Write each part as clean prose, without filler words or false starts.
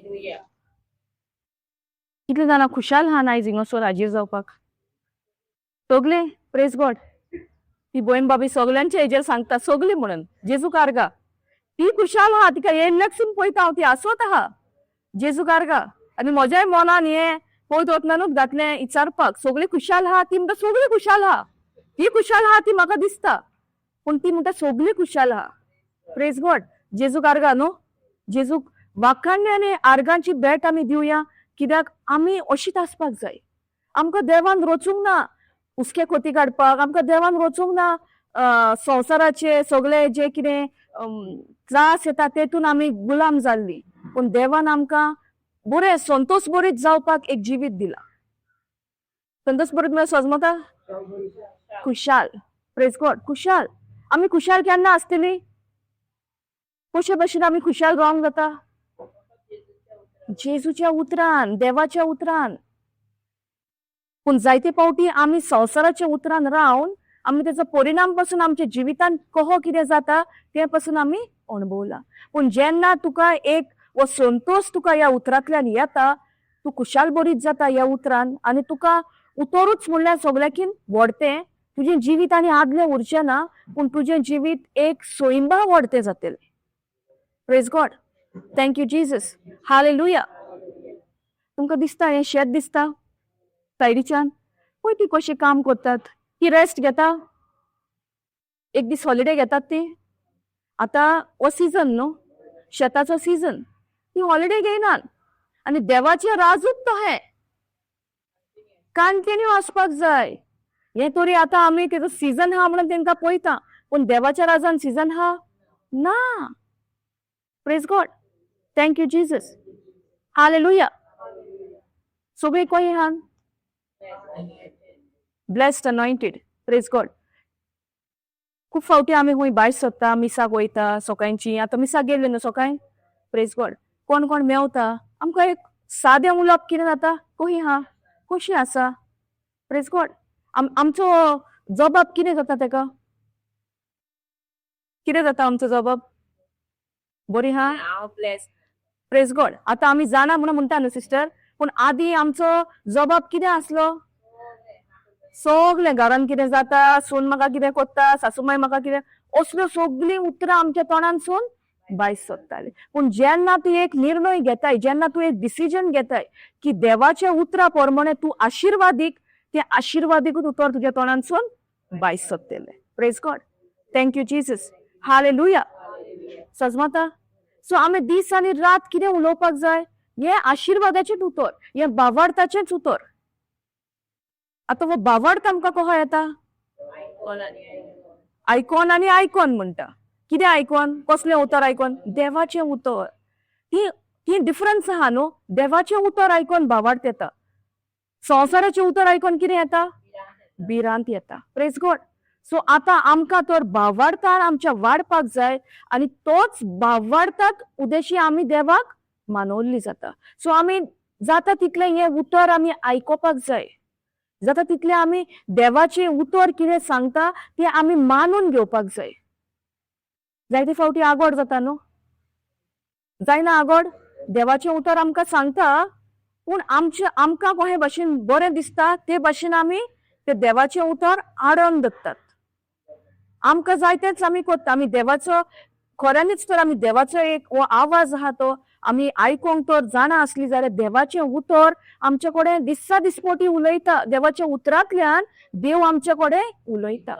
Hallelujah. कितले जाणां खुशाल आहा आयज हिंगासर हाजीर जावपाक? सगळे. Praise God. ती भयण बाबी सगल्यांच्या हेजेर सांगता सगळी म्हणून जेजू कारगा. ती खुशाल आहा, तिका येयल्ल्याकसून पळयता हांव, ती आसत आहा. जेजू कारगा. आनी म्हज्याय मनान हें पळयत वतनानूच घातलें विचारपाक, सगळी खुशाल आहा? ती म्हणटा सगळी खुशाल आहा. ती खुशाल आहा ती म्हाका दिसता, पूण ती म्हणटा सगळी खुशाल आहा. प्रेज गॉड. जेजू कारगा न्हू. जेजूक वाखाणणी आनी आर्गांची भेट आमी दिवया, कित्याक आमी अशीच आसपाक जाय. आमकां देवान रचूंक ना हुस्के खोती काडपाक, आमकां देवान रचूंक ना संवसाराचे सगळे जे कितें त्रास येता तेतून आमी गुलाम जाल्ली. पूण देवान आमकां बरें संतोष बरीत जावपाक एक जिवीत दिला. संतोष बरीत म्हळ्यार सजमता खुशाल. प्रेज गॉड. खुशाल. आमी खुशाल केन्ना आसतली? कशे भशेन आमी खुशाल रावंक जाता? जेजूच्या उतरान, देवाच्या उतरान. पूण जायते फावटी आमी संवसाराच्या उतरान रावन आमी तेचो परिणाम पासून आमच्या जिवितान कहो कितें जाता तें पासून आमी अणभवला. पूण जेन्ना तुका एक हो संतोष तुका ह्या उतरांतल्यान येता, तूं खुशाल बरीत जाता ह्या उतरान आनी तुका उतरूच म्हणल्यार सगळ्याकीन व्हडतें. तुजें जिवीत आनी आदलें उरचें ना, पूण तुजें जिवीत एक सोयंबा व्हडतें जातलें. Praise God. Thank you Jesus. Hallelujah. तुमकां दिसता हें शेत दिसता सायडीच्यान? पळय ती कशें काम करतात. ती रेस्ट घेता? एक दीस हॉलिडे घेतात ती? आतां हो सिजन न्हू, शेताचो सिजन, ती हॉलिडे घेयनात. आनी देवाचें राजूच तहें कंटिन्यू आसपाक जाय. हें तरी आतां आमी तेजो सिजन आहा म्हणून तेंकां पळयता, पूण देवाच्या राजान सिजन आहा ना. Praise God. Thank you Jesus. Hallelujah. सगळीं खंय आहात? Blessed, anointed. Praise God. खूब फावटी आमी खंय भायर सरता, मिसाक वयता सकाळची. आतां मिसाक गेल्ले न्हू सकाळी? प्रेज गॉड. कोण कोण मेवता, आमकां एक सादें उलोवप कितें जाता? कही आहा, कशी आसा? प्रेज गॉड. आमचो जबाब कितें जाता तेका? कितें जाता आमचो जबाब? बरी हा. हांव ब्लेस. प्रेज गॉड. आतां आमी जाणा म्हणून म्हणटा न्हू सिस्टर, पूण आदी आमचो जबाब कितें आसलो? सगळें घरान कितें जाता, सून म्हाका कितें कोत्ता, सासूमाय म्हाका कितें, असल्यो सगळीं उतरां आमच्या तोंडानसून भायर सरतालीं. पूण जेन्ना तूं एक निर्णय घेताय, जेन्ना तूं एक डिसिजन घेताय की देवाच्या उतरा प्रमाणे तूं आशिर्वादीक, तें आशिर्वादीकूच उतर तुज्या तोंडानसून भायर सरतलें. Praise God. Thank you Jesus. Hallelujah. सजमाता. सो आमी दीस आनी रात कितें उलोवपाक जाय? हें आशिर्वादाचेंच उतर, हें भावार्थाचेंच उतर. आतां हो भावार्थ आमकां कसो येता? आयकोन आनी आयकोन म्हणटा. कितें आयकोन? कसलें उतर आयकोन? देवाचें उतर. ती ती डिफरन्स आहा न्हू. देवाचें उतर आयकोन भावार्थ येता, संवसाराचें उतर आयकोन कितें येता? भिरांत येता. प्रेज गॉड. सो आतां आमकां तर भावार्थान आमच्या वाडपाक जाय आनी तोच भावार्थात उदेशी आमी देवाक मानवल्ली जाता. सो आमी जाता तितलें हें उतर आमी आयकोपाक जाय. जाता तितलें आमी देवाचें उतर कितें सांगता तें आमी मानून घेवपाक जाय. जायते फावटी आगोड जाता न्हू? जायना आगोड? देवाचें उतर आमकां सांगता, पूण आमचें आमकां कशें भाशेन बरें दिसता ते भाशेन आमी ते देवाचें उतर आडोवन दवरतात. आमकां जाय तेंच आमी करता. आमी देवाचो खऱ्यांनीच तर आमी देवाचो एक हो आवाज आहा तो आमी आयकोंक तर जाणा आसली जाल्यार देवाचें उतर आमचे कडेन दिसा दिसपोटी उलयता. देवाच्या उतरांतल्यान देव आमचे कडेन उलयता.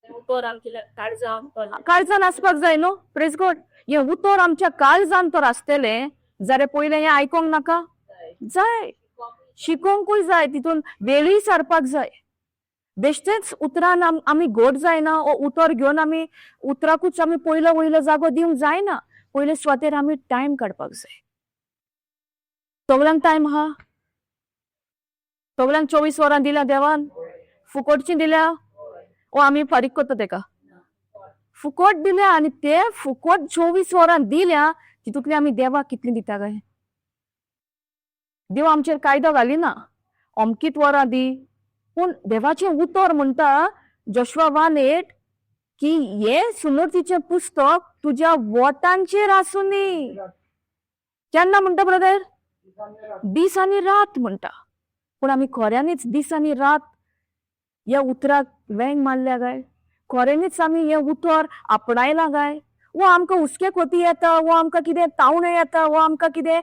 उतर आमच्या काळजान. काळजान आसपाक जाय न्हू? प्रेज गॉड. हें उतर आमच्या काळजान तर आसतलें जाल्यार पयलें हें आयकोंक नाका जाय? शिकोवंकूय जाय, तितून वेळूय सारपाक जाय. बेश्टेच उतरान आमी घट जायना. ओ उतर घेवन आमी उतराकूच आमी पयलो वयलो जागो दिवंक जायना. पयले सुवातेर आमी टायम काडपाक जाय. सगल्यांक टायम आहा? सगल्यांक 24 वरां दिल्या देवान? फुकटची दिल्या ओ आमी फारीक करता तेका? फुकट दिल्या. आनी ते फुकट 24 वरां दिल्या, तितूंतली आमी देवाक कितली दिता काय? देव आमचेर कायदो घालिना अमकीत वरां दी, पूण देवाचें उतर म्हणटा जोशवा 1:8 की हें सुनर्तीचें पुस्तक तुज्या वोटांचेर आसूं दी. केन्ना म्हणटा ब्रदर? दीस आनी रात म्हणटा. पूण आमी खऱ्यांनीच दीस आनी रात ह्या उतराक वेंग मारल्या काय? खऱ्यांनीच आमी हें उतर आपणायलां काय? वो आमकां हुस्के कोती येता, वो आमकां कितें तावणे येता, वो आमकां कितें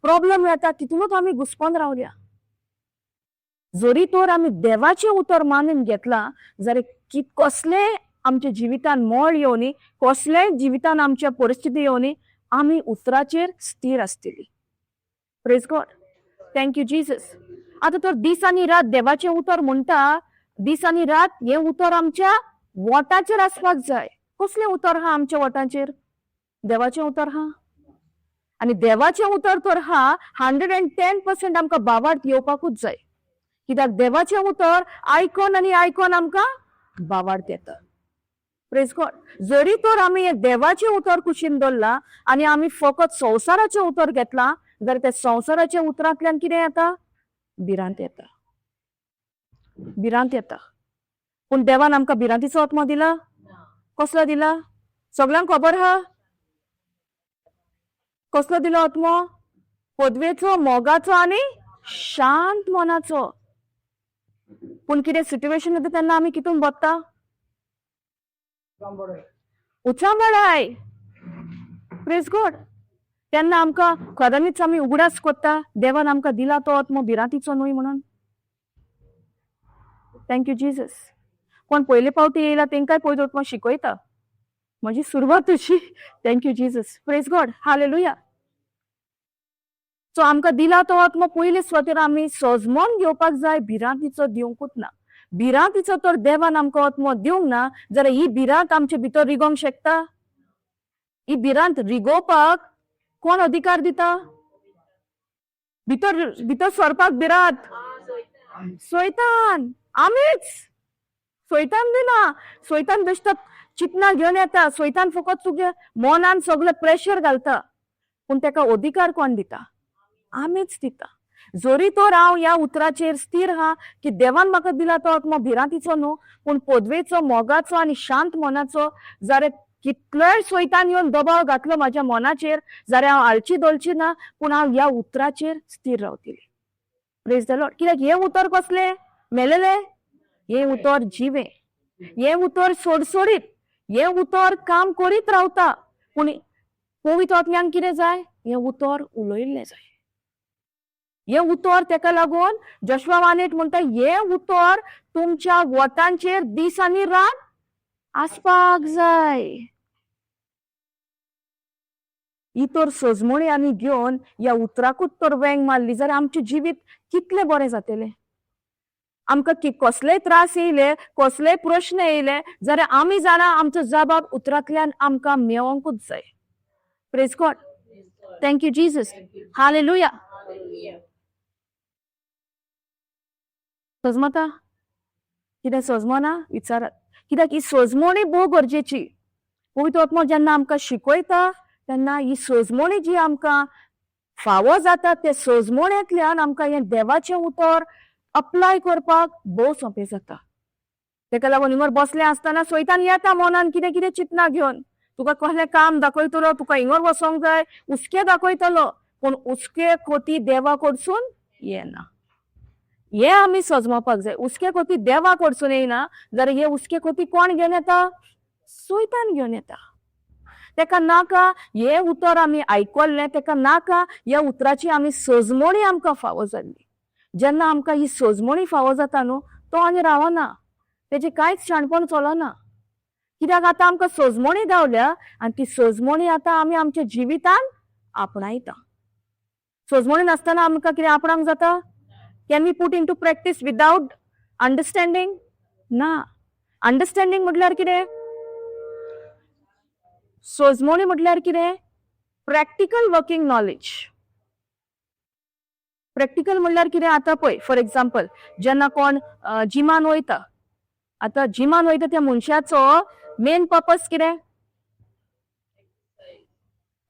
प्रोब्लम येता, तितूनच आमी घुस्पोन रावल्या. जरी तर आमी देवाचें उतर मानून घेतलां जाल्यार की कसलें आमच्या जिवितान मोळ येवनी, कसलेंय जिवितान आमच्या परिस्थिती येवनी, आमी उतराचेर स्थीर आसतली. Praise God, thank you Jesus. आतां तर दीस आनी रात देवाचें उतर म्हणटा, दीस आनी रात हें उतर आमच्या वोटाचेर आसपाक जाय. कसलें उतर आहा आमच्या वोटाचेर? देवाचें उतर आहा. आनी देवाचें उतर तर आहा 110% आमकां बावार्थ येवपाकूच जाय. कित्याक देवाचें उतर आयकोन आनी आयकोन आमकां बावार्थ येता. Praise God. जरी तर आमी हें देवाचें उतर कुशीन दवरलां आनी आमी फकत संवसाराचें उतर घेतलां जाल्यार त्या संवसाराच्या उतरांतल्यान कितें येता? भिरांत येता, भिरांत येता. पूण देवान आमकां भिरांतीचो आत्मो दिला? कसलो दिला? सगळ्यांक खबर आहा कसलो दिलो आत्मो? पदवेचो, मोगाचो आनी शांत मनाचो. पूण कितें सिट्युएशन येता तेन्ना आमी कितून बत्ता? उचांबळाय. Praise God. तेन्ना आमकां खऱ्यांनीच आमी उगडास कोत्ता देवान आमकां दिला तो आत्मो भिरांतीचो न्हय म्हणून. Thank you Jesus. कोण पयले पावटी येयला तेंकांय पयलो आत्मो शिकयता. म्हजी सुरवात अशी. Thank you Jesus. Praise God. Hallelujah. So आमकां दिला तो आत्मो पयले सुवातेर आमी सजमोन घेवपाक जाय, भिरांतीचो दिवंकूच ना. भिरांतीचो तर देवान आमकां आत्मो दिवंक ना जाल्यार ही भिरांत आमचे भितर रिगोवंक शकता? ही भिरांत रिगोवपाक कोण अधिकार दिता? भितर भितर सरपाक भिरांत सोयतान. आमीच सोयतान दिना. सोयतान बेश्टो चिंतना घेवन येता. सोयतान फकत तुगे मनान सगळें प्रेशर घालता. पूण तेका अधिकार कोण दिता? आमीच दिता. जरी तर हांव ह्या उतराचेर स्थीर आहा की देवान म्हाका दिला तो आत्मो भिरांतीचो न्हू, पूण पदवेचो, मोगाचो आनी शांत मनाचो, जाल्यार कितलोय सोयतान येवन दबाव घातलो म्हाज्या मनाचेर जाल्यार हांव हालची डोलची ना, पूण हांव ह्या उतराचेर स्थीर रावतली. Praise the Lord. कित्याक हें उतर कसलें? मेलेलें? हें उतर जिवें, हें उतर सोडसोडीत, हें उतर काम करीत रावता. पूण पवित्र आत्म्यान कितें जाय? हें उतर उलयल्लें जाय. हें उतर तेका लागून जशवा वानेट म्हणटा, हें उतर तुमच्या वोटांचेर दीस आनी रात आसपाक जाय. ही तर सजमणी आमी घेवन ह्या उतराकूच तर वेंग मारली जाल्यार आमचें जिवीत कितलें बरें जातलें. आमकां कसलेय त्रास येयले, कसलेय प्रश्न येयले जाल्यार आमी जाणा आमचो जबाब उतरांतल्यान आमकां मेळोंकूच जाय. Praise God. Thank you Jesus. Hallelujah. सजमता कितें सजमना विचारात. कित्याक ही सजमणी भोव गरजेची. पवित्र आत्मो जेन्ना आमकां शिकयता तेन्ना ही सजमणी जी आमकां फावो जाता ते सजमणेंतल्यान आमकां हें देवाचें उतर अप्लाय करपाक भोव सोंपें जाता. तेका लागून हिंगर बसलें आसतना सोयतान येता मनान कितें कितें चिंतना घेवन, तुका कसलें काम दाखयतलो, तुका हिंगर वचोंक जाय, हुस्के दाखयतलो, पूण हुस्के कोती देवा कडसून येना. हे आमी सजमोवपाक जाय. हुस्के कोती देवा कडसून येयना जाल्यार हे हुस्के कोती कोण घेवन येता? सोयतान घेवन येता. तेका नाका हे उतर आमी आयकल्लें, तेका नाका ह्या उतराची आमी सजमणी आमकां फावो जाल्ली. जेन्ना आमकां ही सजमणी फावो जाता न्हू, तो आनी रावना, तेजें कांयच शाणपण चलना. कित्याक आतां आमकां सजमणी गावल्या आनी ती सजमणी आतां आमी आमच्या जिवितान आपणायता. सजमणी नासतना आमकां कितें आपणाक जाता? Can we put into practice without understanding? ना. अंडरस्टँडींग म्हटल्यार कितें? सजमणी म्हटल्यार कितें? Practical working knowledge. Practical म्हणल्यार कितें? आतां पळय, फॉर एग्जाम्पल, जेन्ना कोण जिमान वयता, आतां जिमान वयता त्या मनशाचो मेन पर्पज कितें?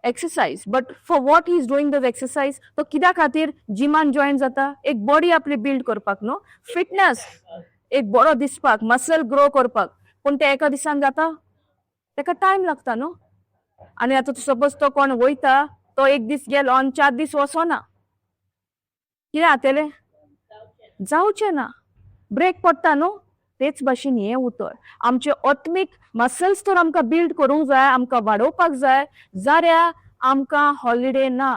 Exercise. But for what he is doing the exercise? तो कित्या खातीर जिमान जॉयन जाता? एक बॉडी आपली बिल्ड करपाक न्हू, फिटनेस, एक बरो दिसपाक, मसल ग्रो करपाक. पूण ते एका दिसान जाता? तेका टायम लागता न्हू. आनी आतां सपोज तो कोण वयता तो एक दीस गेलो आनी 4 दीस वचोना, कितें जातलें? जावचें ना, ब्रेक पडटा न्हू. तेच भाशेन हें उतर आमचे आत्मीक मसल्स तर आमकां बिल्ड करूंक जाय, आमकां वाडोवपाक जाय जाल्यार आमकां हॉलिडे ना.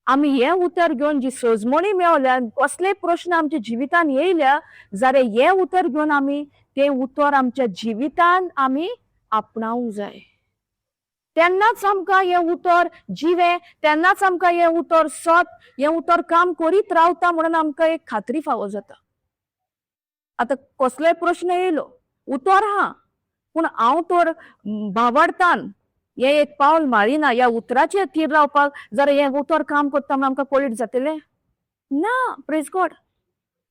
आमी हें उतर घेवन जी सजमणी मेवल्या, कसलेय प्रश्न आमच्या जिवितान येयल्या जाल्यार हें उतर घेवन आमी तें उतर आमच्या जिवितान आमी आपणावंक जाय. तेन्नाच आमकां हें उतर जिवें, तेन्नाच आमकां हें उतर सत, हें उतर काम करीत रावता म्हणून आमकां एक खात्री फावो जाता. आतां कसलोय प्रश्न येयलो, उतर आहा, पूण हांव तर भावार्थान हें एक पावल मारिना ह्या उतराचेर थीर रावपाक जाल्यार हें उतर काम करता म्हणून आमकां कळीत जातलें ना. Praise God,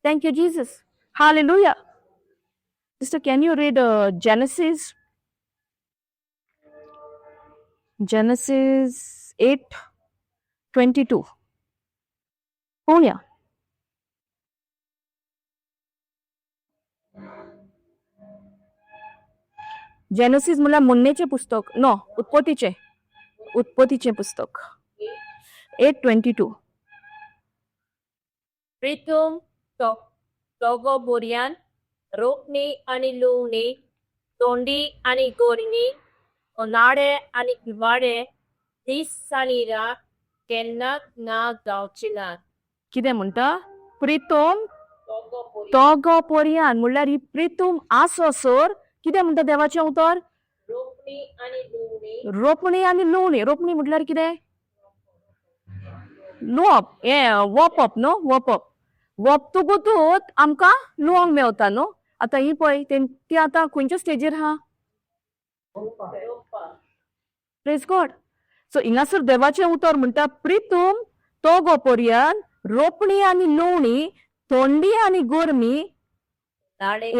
thank you Jesus, hallelujah. Sister, can you read Genesis 8:22? पळोवया. जेनेसिस म्हणल्यार मुन्नेचें पुस्तक नो, उत्पत्तीचें, उत्पत्तीचें पुस्तक 8:22. प्रितूम तोगो बोरयान रोपणी आनी लुवणी, तोंडी आनी गोरणी, उनाळे आनी हिवाळे, दीस आनी रात केन्नाच ना जावचे नात. कितें म्हणटा? प्रितोम तोगो पोरयान म्हणल्यार ही प्रितूम आसो सर कितें म्हणटा देवाचें उतर? रोपणी आनी लुवणी. रोपणी आनी लुवणी. रोपणी म्हटल्यार कितें? लुवप, हें वोपप न्हू, वोपप. वोपतकूच आमकां लुवंक मेवता न्हू. आतां ही पळय ती आतां खंयच्या स्टेजीर आहा? प्रेज गॉड. सो हिंगासर देवाचें उतर म्हणटा प्रितूम तोगो पोरयान रोपणी आनी लुवणी, थंडी आनी गरमी,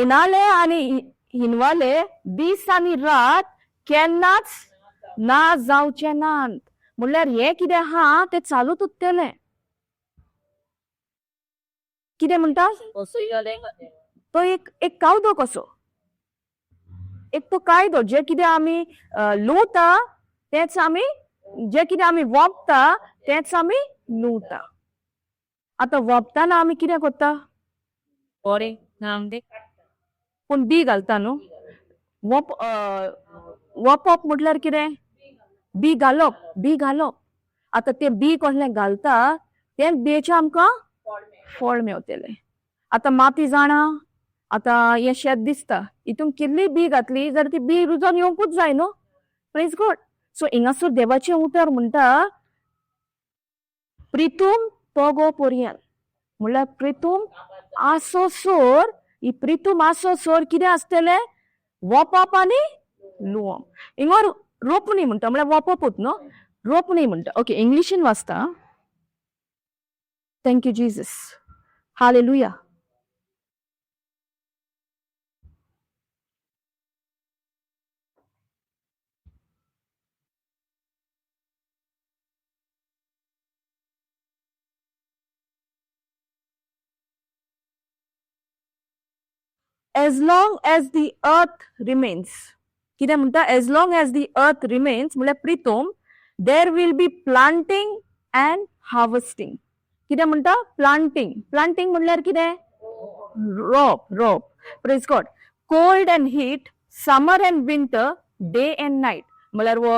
उनाळे आनी हिनवाले, दीस आनी रात केन्नाच ना जावचे नात. म्हणल्यार हें कितें आहा तें चालूच उरतलें. कितें म्हणटा तो? एक एक कायदो कसो, एक तो कायदो, जे कितें आमी लुवता तेंच आमी, जे कितें आमी वोपता तेंच आमी लुवता. आतां वोपताना आमी कितें करता? बरें नाम दे. पूण बी घालता न्हू. वोप वोपप म्हटल्यार कितें? बी घालप, बी घालप. आतां तें बी कसलें घालता तें बियेचें आमकां फळ मेवतलें. आतां माती जाणा, आतां हें शेत दिसता, हितून कितली बी घातली जाल्यार ती बी रुजोन येवंकूच जाय न्हू. प्रेज गॉड. सो हिंगासर देवाचें उतर म्हणटा प्रितूम तोगो पोरयान म्हणल्यार प्रितूम आसो सोर, ही प्रितूम आसो सोर कितें आसतलें? वोपप आनी लुवप. हिंगा रोपणी म्हणटा म्हणल्यार वोपपूच न्हू, रोपणी म्हणटा. ओके, इंग्लिशीन वाचता. Thank you Jesus, hallelujah. As long as the earth remains, कितें म्हणटा? As long as the earth remains म्हणल्यार प्रितोम, there will be planting and harvesting. कितें म्हणटा? प्लांटींग. प्लांटींग म्हणल्यार कितें? रोप, रोप. Praise God. Cold and heat, summer and winter, day and night म्हणल्यार वो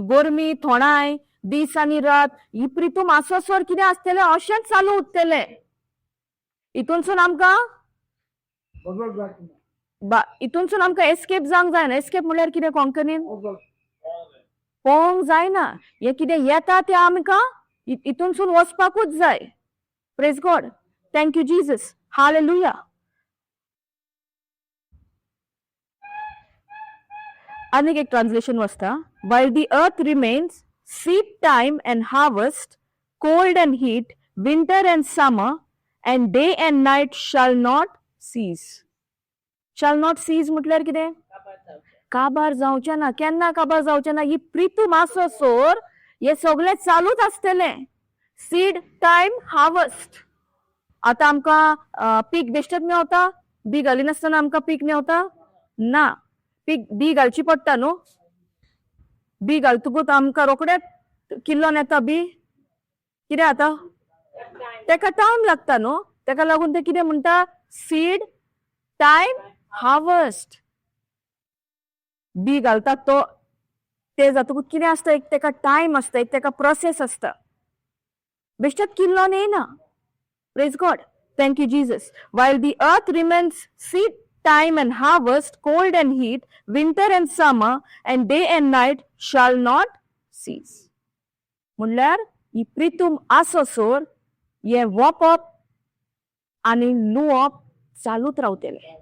गोरमी थोणाय, दीस आनी रात, ही प्रितूम आसोसर कितें आसतलें? अशेंच चालू उरतलें. हितूनसून आमकां हितूनसून आमकां एस्केप जावंक जायना. एस्केप म्हणल्यार कितें कोंकणीन? पळोवंक जायना. हें कितें येता तें आमकां हितूनसून वचपाकूच जाय. Praise God, thank you Jesus, hallelujah. आनीक एक ट्रान्सलेशन वाचता. While the earth remains, seed time and harvest, cold and heat, winter and summer, and day and night shall not cease. Shall not cease म्हटल्यार कितें? काबार जावचें ना. केन्ना काबार जावचें ना? ही प्रितूम आसो सोर हे सगळें चालूच आसतलें. Seed time, harvest. आतां आमकां पीक बेश्टेच मेवता? बी घालिनासतना आमकां पीक मेवता ना. पीक बी घालची पडटा न्हू. बी घालतकूच आमकां रोखडेच किल्लोन येता बी कितें जाता? तेका टायम लागता न्हू. तेका लागून ते कितें म्हणटा? Seed time Harvest. बी घालतात तो ते जातकूच कितें आसता, एक तेका टायम आसता, एक तेका प्रोसेस आसता. बेश्टेच किल्लोन येयना. Praise God. Thank you Jesus. While the earth remains, seed time and harvest, cold and heat, winter and summer, and day and night shall not cease. म्हणल्यार ही प्रितूम आसोसर हें वोपप आनी लुवप चालूच रावतलें.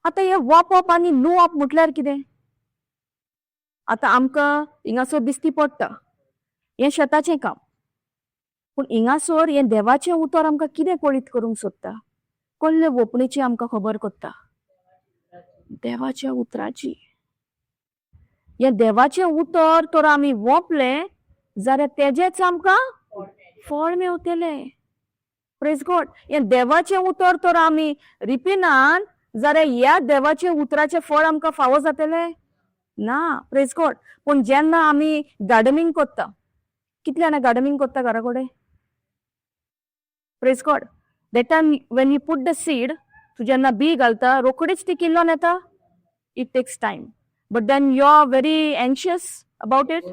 आतां हें वोपप आनी लुवप म्हटल्यार कितें? आतां आमकां हिंगासर दिश्टी पडटा हें शेताचें काम, पूण हिंगासर हें देवाचें उतर आमकां कितें कळीत करूंक सोदता? कसले वोपणेची आमकां खबर करता? देवाच्या उतराची. हें देवाचें उतर तर आमी वोपलें जाल्यार तेजेच आमकां फळ मेवतलें. प्रेज गॉड. हें देवाचें उतर तर आमी रिपिनान जाल्यार ह्या देवाच्या उतराचें फळ आमकां फावो जातलें ना. प्रेज गॉड. पूण जेन्ना आमी गार्डनिंग करता, कितले जाणां गार्डनिंग करता घरा कडेन? Praise God. That time when you put the seed, तूं जेन्ना बी घालता, रोखडीच ती किल्लोन येता? It takes time, but then you are very anxious about it.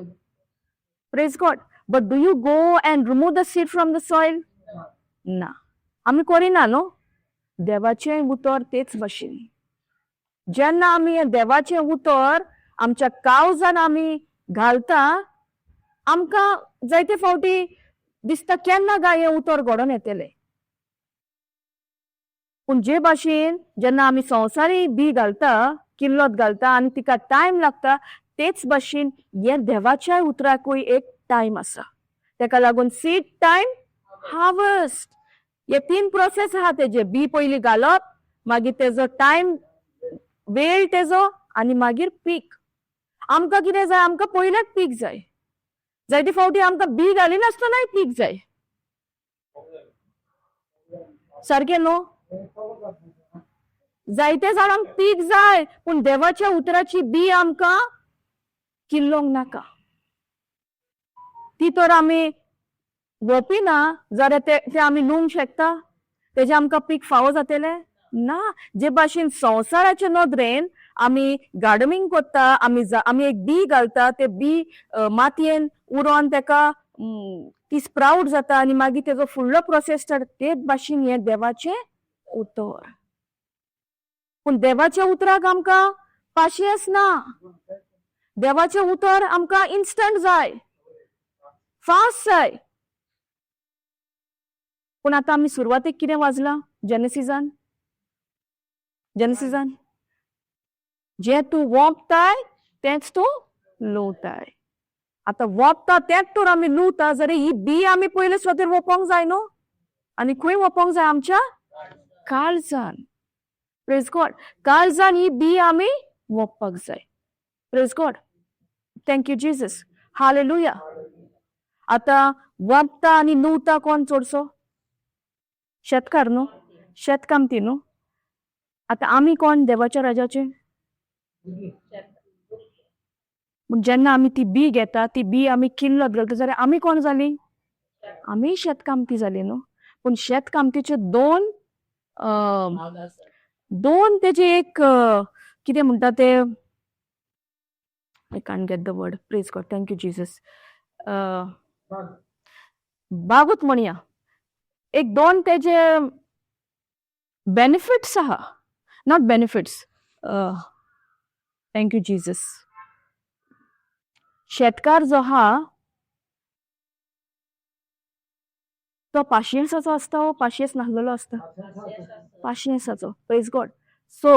Praise God. But do you go and remove the seed from the soil? ना, आमी करिना न्हू. देवाचें उतर तेच भशेन. जेन्ना आमी हें देवाचें उतर आमच्या काळजान आमी घालता, आमकां जायते फावटी दिसता केन्ना काय हें उतर घडोवन येतलें. पूण जे भाशेन जेन्ना आमी संवसारी बी घालता, किल्लत घालता आनी तिका टायम लागता, तेच भाशेन हे देवाच्या उतराकूय एक टायम आसा. तेका लागून सीड टायम हार्वस्ट हे तीन प्रोसेस आहा तेजे. बी पयलीं घालप, मागीर तेजो टायम वेळ तेजो आनी मागीर पीक. आमकां कितें जाय? आमकां पयलेच पीक जाय. जायते फावटी आमकां बी घालिनासतनाय पीक जाय. सारकें न्हू? जायते जाणांक पीक जाय, पूण देवाच्या उतराची बी आमकां किल्लोंक नाका. ती तर आमी वोपिना जाल्यार ते ते आमी लुवंक शकता? तेजें आमकां पीक फावो जातलें ना. जे भाशेन संवसाराचे नदरेन आमी गार्डनिंग करता, आमी एक बी घालता, ते बी मातयेन उरोन तेका ती स्प्रावट जाता आनी मागीर तेजो फुडलो प्रोसेस स्टार्ट, तेच भाशेन हें देवाचें उतर. पूण देवाच्या उतराक आमकां पाशियेंस ना. देवाचें उतर आमकां इन्स्टंट जाय, फास्ट जाय. पूण आतां आमी सुरवातेक कितें वाजलां जेनसिसान? जेनसिसान जें तूं वोंपताय तेंच तूं लुवताय. आतां वोंपता तेंच तर आमी लुवता जाल्यार ही बी आमी पयले सुवातेर वोपोंक जाय न्हू. आनी खंय वोपोंक जाय? आमच्या काळजान. प्रेज गॉड. काळजान ही बी आमी वोपपाक जाय. Praise God. Thank you Jesus. Hallelujah. आतां वोंपता आनी लुवता कोण चडसो? शेतकार न्हू, शेतकामती न्हू. आतां आमी कोण देवाच्या राजाचे? पूण जेन्ना आमी ती बी घेता, ती बी आमी किल्लत घालता जाल्यार आमी कोण जाली? आमी शेतकामती जाली न्हू. पूण शेतकामतीच्यो दोन तेजे एक कितें म्हणटा ते, I can't get the word. Praise God. Thank you Jesus. बागूत म्हणया, एक दोन तेजे बेनिफिट्स आहा. Not benefits, thank you Jesus. शेतकार जो आहा तो पाशियेंसाचो आसता वो पाशियेंस नासलेलो आसता? पाशियेंसाचो. प्रेज गॉड. सो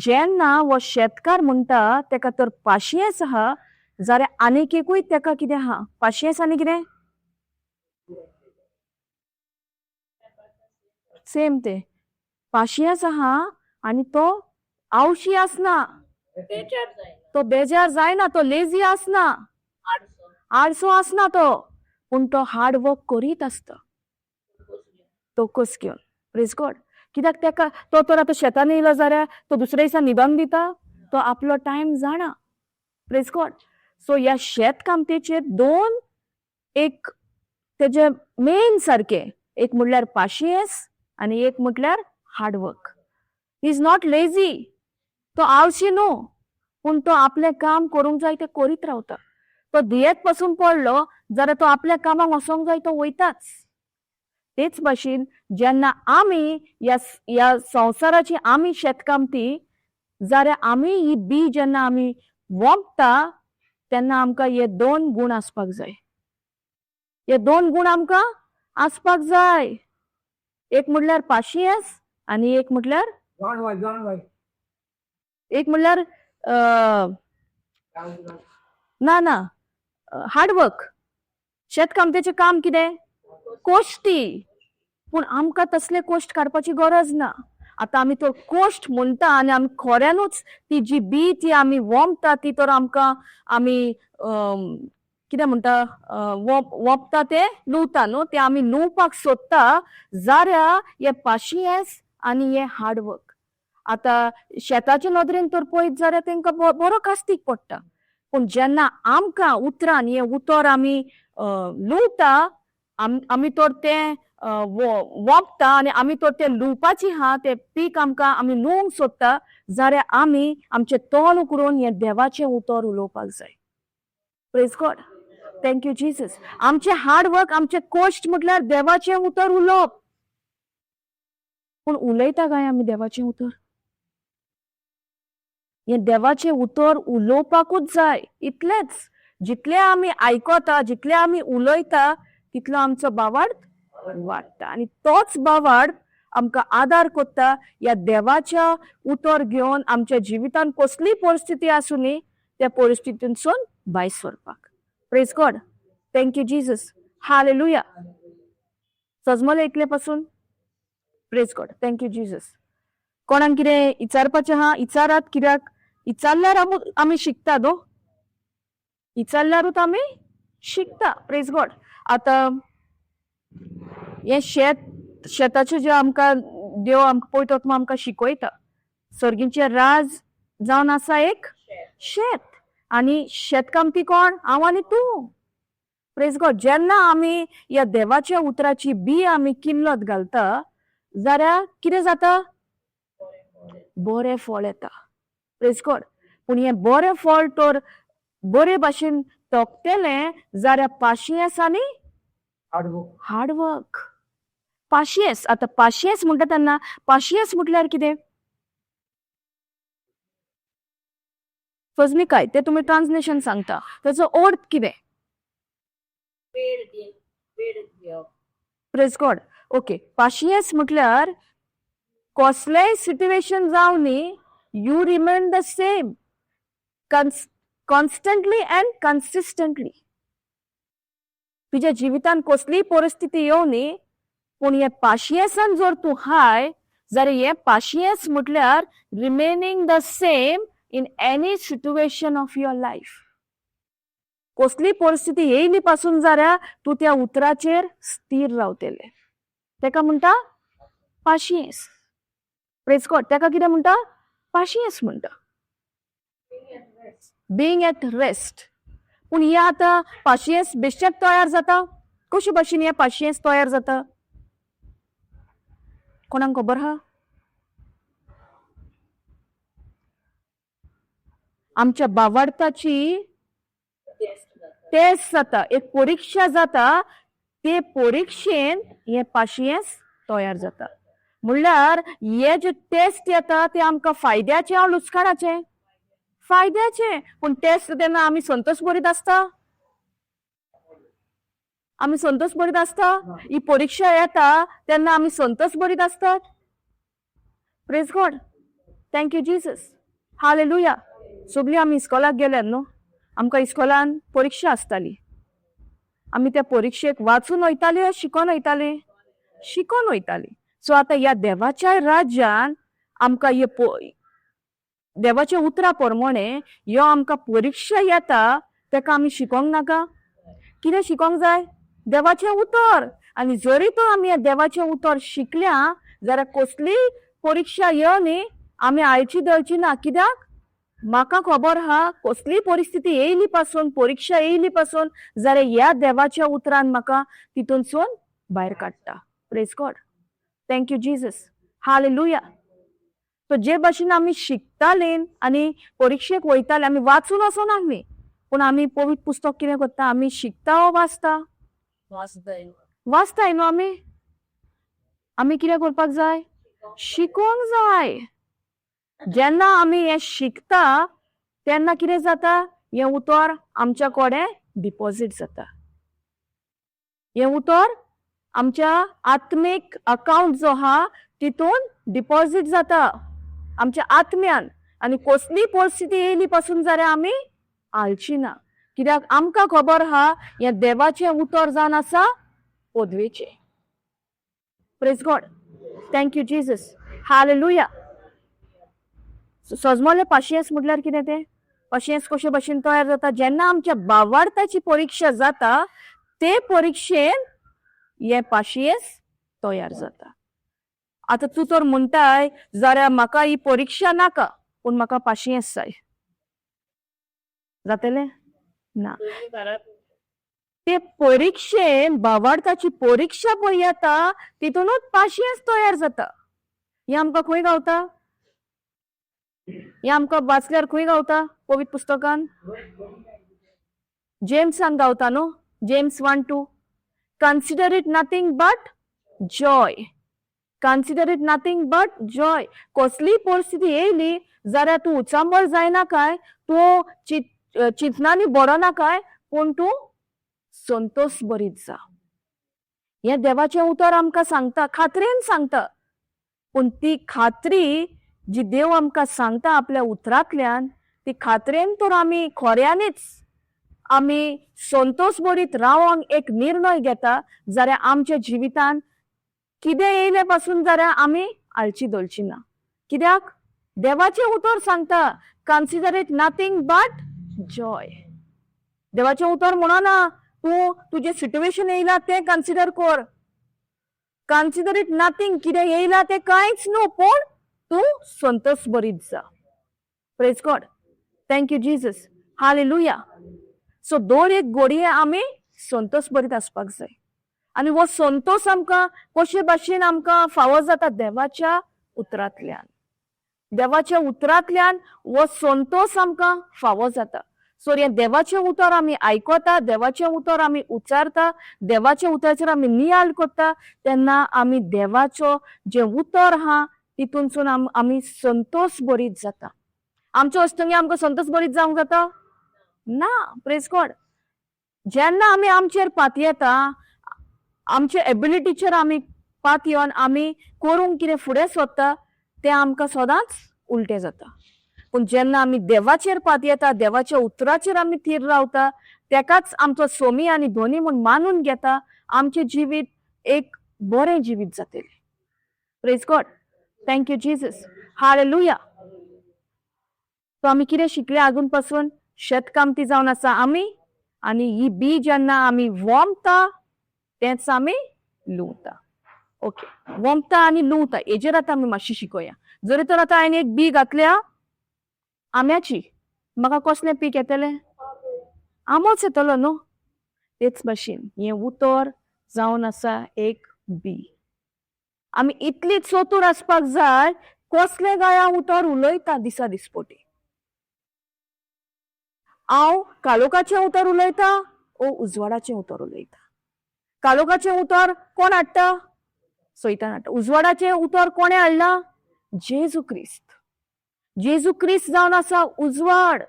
जेन्ना हो शेतकार म्हणटा तेका तर पाशियेंस आहा जाल्यार आनीक एकूय तेका कितें आहा? पाशियेंस आनी कितें सेम ते पाशियेंस आहा आनी तो आवशी आसना, तो बेजार जायना, तो लेजी आसना, आळसो आसना तो, पूण तो हार्ड वर्क करीत आसता तोकस घेवन. प्रेज गॉड. कित्याक तेका तो तर आतां शेतान येयलो जाल्यार तो दुसऱ्या दिसा न्हिदोन दिता, तो आपलो टायम जाणा. Praise God. सो ह्या शेतकामतेचेर दोन एक तेजे मेन सारकें एक म्हणल्यार पाशियेंस आनी एक म्हटल्यार hard work. He is not lazy, तो आळशी न्हू, पूण तो आपलें काम करूंक जाय तें करीत रावता. तो दुयेंत पसून पडलो जाल्यार तो आपल्या कामाक वचोंक जाय तो वयताच. तेच भाशेन जेन्ना आमी ह्या ह्या संवसाराची आमी शेतकामती जाल्यार आमी ही बी जेन्ना आमी वोंपता तेन्ना आमकां हे दोन गूण आसपाक जाय. हे दोन गूण आमकां आसपाक जाय. एक म्हटल्यार पाशियेंस आनी एक म्हटल्यार जाणवाय जाणवाय. एक म्हटल्यार ना ना हार्डवर्क. शेतकामत्याचें काम कितें? कोश्टी. पूण आमकां तसले कोश्ट काडपाची गरज ना. आतां आमी तो कोश्ट म्हणटा आनी आमी खऱ्यानूच ती जी बी ती आमी वोंपता ती तर आमकां आमी कितें म्हणटा वोंपता तें लुवता न्हू, तें आमी लुवपाक सोदता जाल्यार हें पाशियेंस आनी हें हार्डवर्क. आतां शेताचे नदरेन तर पळयत जाल्यार तेंकां बरो कास्तीक पडटा, पूण जेन्ना आमकां उतरान हें उतर आमी लुवता, आमी तर तें वोंपता आनी आमी तर तें लुवपाची आहा तें पीक आमकां आमी लुवंक सोदता जाल्यार आमी आमचें तोंड उकडून हें देवाचें उतर उलोवपाक जाय. Praise God, thank you Jesus. आमचें हार्डवर्क, आमचें कोश्ट म्हटल्यार देवाचें उतर उलोवप. पूण उलयता काय आमी देवाचें उतर? हें देवाचें उतर उलोवपाकूच जाय. इतलेंच, जितलें आमी आयकता, जितलें आमी उलयता तितलो आमचो भावार्थ वाडटा आनी तोच भावार्थ आमकां आदार कोत्ता ह्या देवाच्या उतर घेवन आमच्या जिवितान कसलीय परिस्थिती आसूं न्ही त्या परिस्थितींतसून भायर सरपाक. Praise God, thank you Jesus, hallelujah. सजमले इतले पासून. Praise God, thank you Jesus. कोणाक कितें इचारपाचें आहा इचारात, कित्याक इचारल्यार आमी शिकता न्हू, इचारल्यारूच आमी शिकता. प्रेज गॉड. आतां हें शेत, शेताचें जें आमकां देव आमकां पळयता तो आमकां शिकयता. सर्गीचें राज जावन आसा एक शेत आनी शेतकामती कोण? हांव आनी तूं. प्रेज गॉड. जेन्ना आमी ह्या देवाच्या उतराची बी आमी किल्लत घालता जाल्यार कितें जाता? बरें फळ येता. प्रेज गॉड. पूण हें बरें फळ तर बरे भाशेन तोखतलें जाल्यार पाशियेंस आनी हार्डवर्क. पाशियेंस. आतां पाशियेंस म्हणटा तेन्ना पाशियेंस म्हटल्यार कितें? फजमी काय तें तुमी ट्रान्सलेशन सांगता, ताचो अर्थ कितें? Praise God. Okay, पाशियेंस म्हटल्यार कसलेंय सिट्युएशन जावं न्ही, you remain the same constantly and consistently. तुज्या जिवितान कसलीय परिस्थिती येवं न्ही, पूण हें पाशियेंसान जर तूं हाय जाल्यार हें पाशियेंस म्हटल्यार remaining the same in any situation of your life. कसली परिस्थिती येयली पासून जाल्यार तूं त्या उतराचेर स्थीर रावतलें. तेका म्हणटा पाशियेंस. प्रेज गॉड. तेका कितें म्हणटा? पाशियेंस म्हणटा. Being at rest. पूण हें आतां पाशियेंस बेश्टेंच तयार जाता? कशे भाशेन हें पाशियेंस तयार जाता? कोणाक खबर आहा? आमच्या बावार्थाची टेस्ट जाता, एक परिक्षा जाता, ते परिक्षेन हें पाशियेंस तयार जाता. म्हणल्यार हे जे टेस्ट येता ते आमकां फायद्याचें हांव लुस्काणाचें? फायद्याचें. पूण टेस्ट तेन्ना आमी संतोश बरीत आसता? आमी संतोश बरीत आसता? ही परिक्षा येता तेन्ना आमी संतोश बरीत आसतात? Praise God, thank you Jesus, hallelujah. सगळीं आमी इस्कॉलाक गेल्यात न्हू, आमकां इस्कॉलान परिक्षा आसताली. आमी त्या परिक्षेक वाचून वयताली वा शिकोन वयताली? शिकोन वयताली. सो आतां ह्या देवाच्या राज्यान आमकां हे देवाच्या उतरा प्रमाणे ह्यो आमकां परिक्षा येता तेका आमी शिकोंक नाका? कितें शिकोंक जाय? देवाचें उतर. आनी जरी तर आमी ह्या देवाचें उतर शिकल्या जाल्यार कसलीय परिक्षा येव न्ही, आमी आयची दळची ना. कित्याक? म्हाका खबर आहा, कसलीय परिस्थिती येयली पासून, परिक्षा येयली पासून जाल्यार ह्या देवाच्या उतरान म्हाका तितूनसून भायर काडटा. Praise God, thank you Jesus, hallelujah. So जे भाशेन आमी शिकताले आनी परिक्षेक वयताले, आमी वाचून वचना आसली, पूण आमी पवित्र पुस्तक कितें करता? आमी शिकता वो वाचता? वाचताय न्हू आमी. आमी कितें करपाक जाय? शिकोंक जाय. जेन्ना आमी हें शिकता तेन्ना कितें जाता? हें उतर आमच्या कडेन डिपॉजीट जाता. हें उतर आमच्या आत्मीक अकावंट जो आहा तितून डिपॉजीट जाता आमच्या आत्म्यान. आनी कसलीय परिस्थिती येयली पासून जाल्यार आमी हालची ना, कित्याक आमकां खबर आहा हें देवाचें उतर जावन आसा पदवेचें. Praise God, thank you Jesus, hallelujah. सजमोले पाशियेंस म्हटल्यार कितें तें? पाशियेंस कशे भशेन तयार जाता? जेन्ना आमच्या बावार्थाची परिक्षा जाता ते परिक्षेन हें पाशियेंस तयार जाता. आतां तूं तर म्हणटाय जाल्यार म्हाका ही परिक्षा नाका, पूण म्हाका पाशियेंस जाय. जातलें ना. ते परिक्षेन भावार्थाची परिक्षा पळय येता तितूनच पाशियेंस तयार जाता. हें आमकां खंय गावता? हें आमकां वाचल्यार खंय गावता? पवित्र पुस्तकान जेम्सान गावता न्हू. James 1:2, consider it nothing but joy, consider it nothing but joy. कसलीय परिस्थिती येयली जाल्यार तूं उचांबळ जायना काय, तूं चिंतनांनी बरो काय, पूण तूं संतोष बरीत जा. हें देवाचें उतर आमकां सांगता, खात्रेन सांगता. पूण ती खात्री जी देव आमकां सांगता आपल्या उतरांतल्यान, ती खात्रेन तर आमी खऱ्यांनीच आमी संतोष बरीत रावंक एक निर्णय घेता जाल्यार आमच्या जिवितान कितें येयले पासून जाल्यार आमी आलची धोलची ना. कित्याक देवाचें उतर सांगता consider it nothing but joy. देवाचें उतर म्हणना तूं तुजें सिट्युएशन येयला तें कन्सिडर कर, कन्सिडर it nothing, कितें येयला तें कांयच न्हू, पूण तूं संतोष बरीत जा. Praise God, thank you Jesus, hallelujah. So दर एक घडये आमी संतोष बरीत आसपाक जाय. आनी हो संतोष आमकां कशे भाशेन आमकां फावो जाता? देवाच्या उतरांतल्यान. देवाच्या उतरांतल्यान हो संतोष आमकां फावो जाता. सो हें देवाचें उतर आमी आयकता, देवाचें उतर आमी उच्चारता, देवाच्या उतराचेर आमी नियाळ करता, तेन्ना आमी देवाचो जें उतर आहा तितूनसून आमी संतोष बरीत जाता. आमच्या हस्तुकी आमकां संतोष बरीत जावंक जाता ना. Praise God. जेन्ना आमी आमचेर पातयेता, आमचे एबिलिटीचेर आमी पातयेवन आमी करूंक कितें फुडें सोदता तें आमकां सदांच उलटें जाता. पूण जेन्ना आमी देवाचेर पातयेता, देवाच्या उतराचेर आमी थीर रावता, तेकाच आमचो सोमी आनी धोनी म्हूण मानून घेता, आमचें जिवीत एक बरें जिवीत जातलें. Praise God, thank you Jesus, hallelujah. So आमी कितें शिकले आजून पासून? शेतकामती जावन आसा आमी, आनी ही बी जेन्ना आमी वोमता तेंच आमी लुंवता. ओके, वोमता आनी लुंवता हेजेर आतां आमी मातशी शिकोया. जरी तर आतां हांवें एक बी घातल्या आंब्याची, म्हाका कसलें पीक येतलें? आंबोच येतलो न्हू. तेच भाशेन हें उतर जावन आसा एक बी. आमी इतली चतूर आसपाक जाय कसलें गाय उतर उलयता दिसा दिसपोटी. हांव काळोखाचें उतर उलयता ओ उजवाडाचें उतर उलयता? काळोखाचें उतर कोण हाडटा? सैतान हाडटा. उजवाडाचें उतर कोणें हाडलां? जेजू क्रिस्त. जेजू क्रिस्त जावन आसा उजवाड.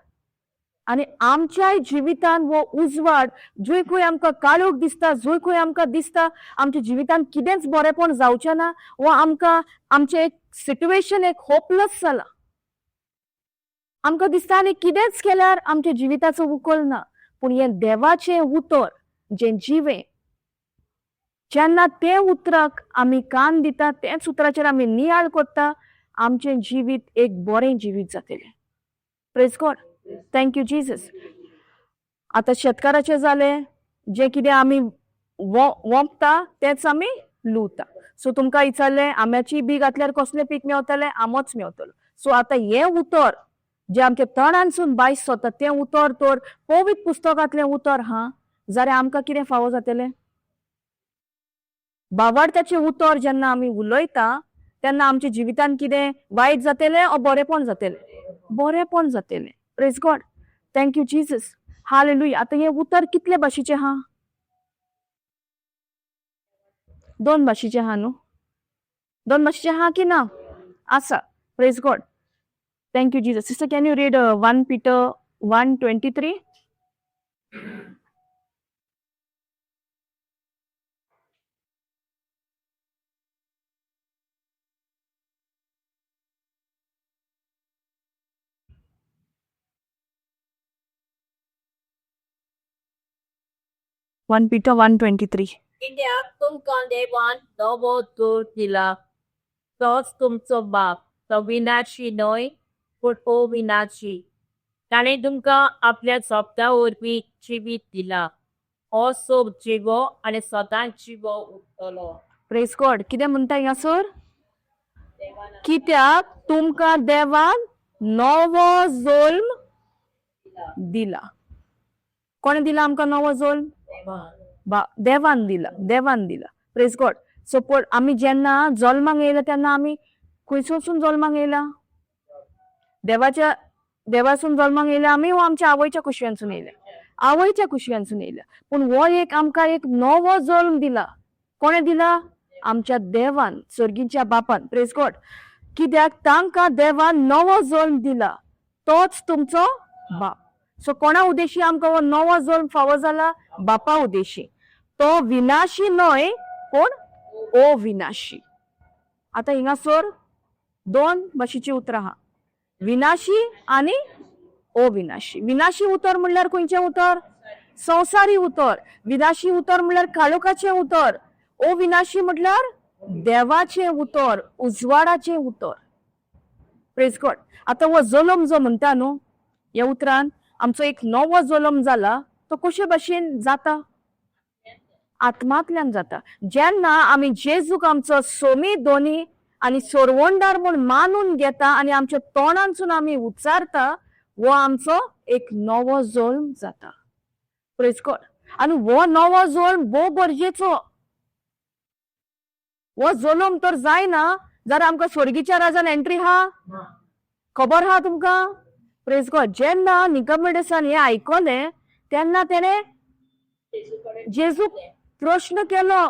आनी आमच्याय जिवितान हो उजवाड, जंय खंय आमकां काळोख दिसता, जंय खंय आमकां दिसता आमच्या जिवितान कितेंच बरेंपण जावचें ना, वो आमकां आमचें एक सिट्युएशन एक होपलेस जालां, आमकां दिसता आनी कितेंच केल्यार आमच्या जिविताचो उकल ना, पूण हें देवाचें उतर जें जिवें, जेन्ना तें उतराक आमी कान दिता, तेंच उतराचेर आमी नियाळ करता, आमचें जिवीत एक बरें जिवीत जातलें. Praise God, thank you Jesus. आतां शेतकाराचें जालें, जें कितें आमी वोंपता तेंच आमी लुवता. सो तुमकां विचारलें आंब्याची बी घातल्यार कसलें पीक मेवतलें? आंबोच मेवतलो. सो आतां हें उतर जें आमच्या तोंडांसून भायर सोता तें उतर तर पवित्र पुस्तकांतलें उतर हा जाल्यार आमकां कितें फावो जातलें? भावार्थाचें उतर जेन्ना आमी उलयता तेन्ना आमच्या जिवितान कितें वायट जातलें ओ बरेंपण जातलें? बरेंपण जातलें. Praise God, thank you Jesus, hallelujah. आतां हें उतर कितले भाशेचें आहा? दोन भाशेचें आहा न्हू? दोन भाशेचें आहा की ना? आसा. Praise God, thank you Jesus. Sister, can you read 1 Peter 1:23? 1 Peter 1:23. कित्याक तुमकां देवान नवो जोर दिला, तोच तुमचो बाप, तो विनाशी न्हय पूण अविनाशी. ताणें तुमकां आपल्या सोबता वरवीं जिवीत दिला. हो सोब जिवो आनी सदांच जिवो उरतलो. प्रेज गॉड. कितें म्हणटा हिंगासर? कित्याक तुमकां देवान नवो जल्म दिला. कोणें दिला आमकां नवो जल्म? देवान दिला, देवान दिला. Praise God. सो पण आमी जेन्ना जल्माक येयला तेन्ना आमी खंयसून जल्माक येयला? देवाच्या, देवासून जल्माक येयला आमी वो आमच्या आवयच्या कुशव्यांसून येयल्या? आवयच्या कुशव्यांसून येयल्या. पूण हो एक आमकां एक नवो जल्म दिला. कोणें दिला? आमच्या देवान, सर्गीच्या बापान. Praise God. कित्याक तांकां देवान नवो जल्म दिला, तोच तुमचो बाप. सो कोणा उद्देशी आमकां हो नवो जल्म फावो जाला? बापा उद्देशी. तो विनाशी न्हय पूण अविनाशी. आतां हिंगासर दोन भाशेचीं उतरां आहा, विनाशी आनी अविनाशी. विनाशी उतर म्हणल्यार खंयचें उतर? संवसारी उतर. विनाशी उतर म्हणल्यार काळोखाचें उतर. अविनाशी म्हटल्यार देवाचें उतर, उजवाडाचें उतर. Praise God. आतां हो जल्म जो म्हणटा न्हू, ह्या उतरान आमचो एक नवो जल्म जाला, तो कशे भाशेन जाता? आत्मांतल्यान जाता. जेन्ना आमी जेजूक आमचो सोमी दोनी आनी सोरवणदार म्हूण मानून घेता आनी आमच्या तोंडांसून आमी उच्चारता, हो आमचो एक नवो जल्म जाता. Praise God. आनी हो नवो जल्म भोव गरजेचो. हो जल्म तर जायना जाल्यार आमकां स्वर्गीच्या राजान एंट्री हा, खबर हा तुमकां? Praise God. जेन्ना निकमडेसान हें आयकलें तेन्ना तेणें जेजूक प्रश्न केलो,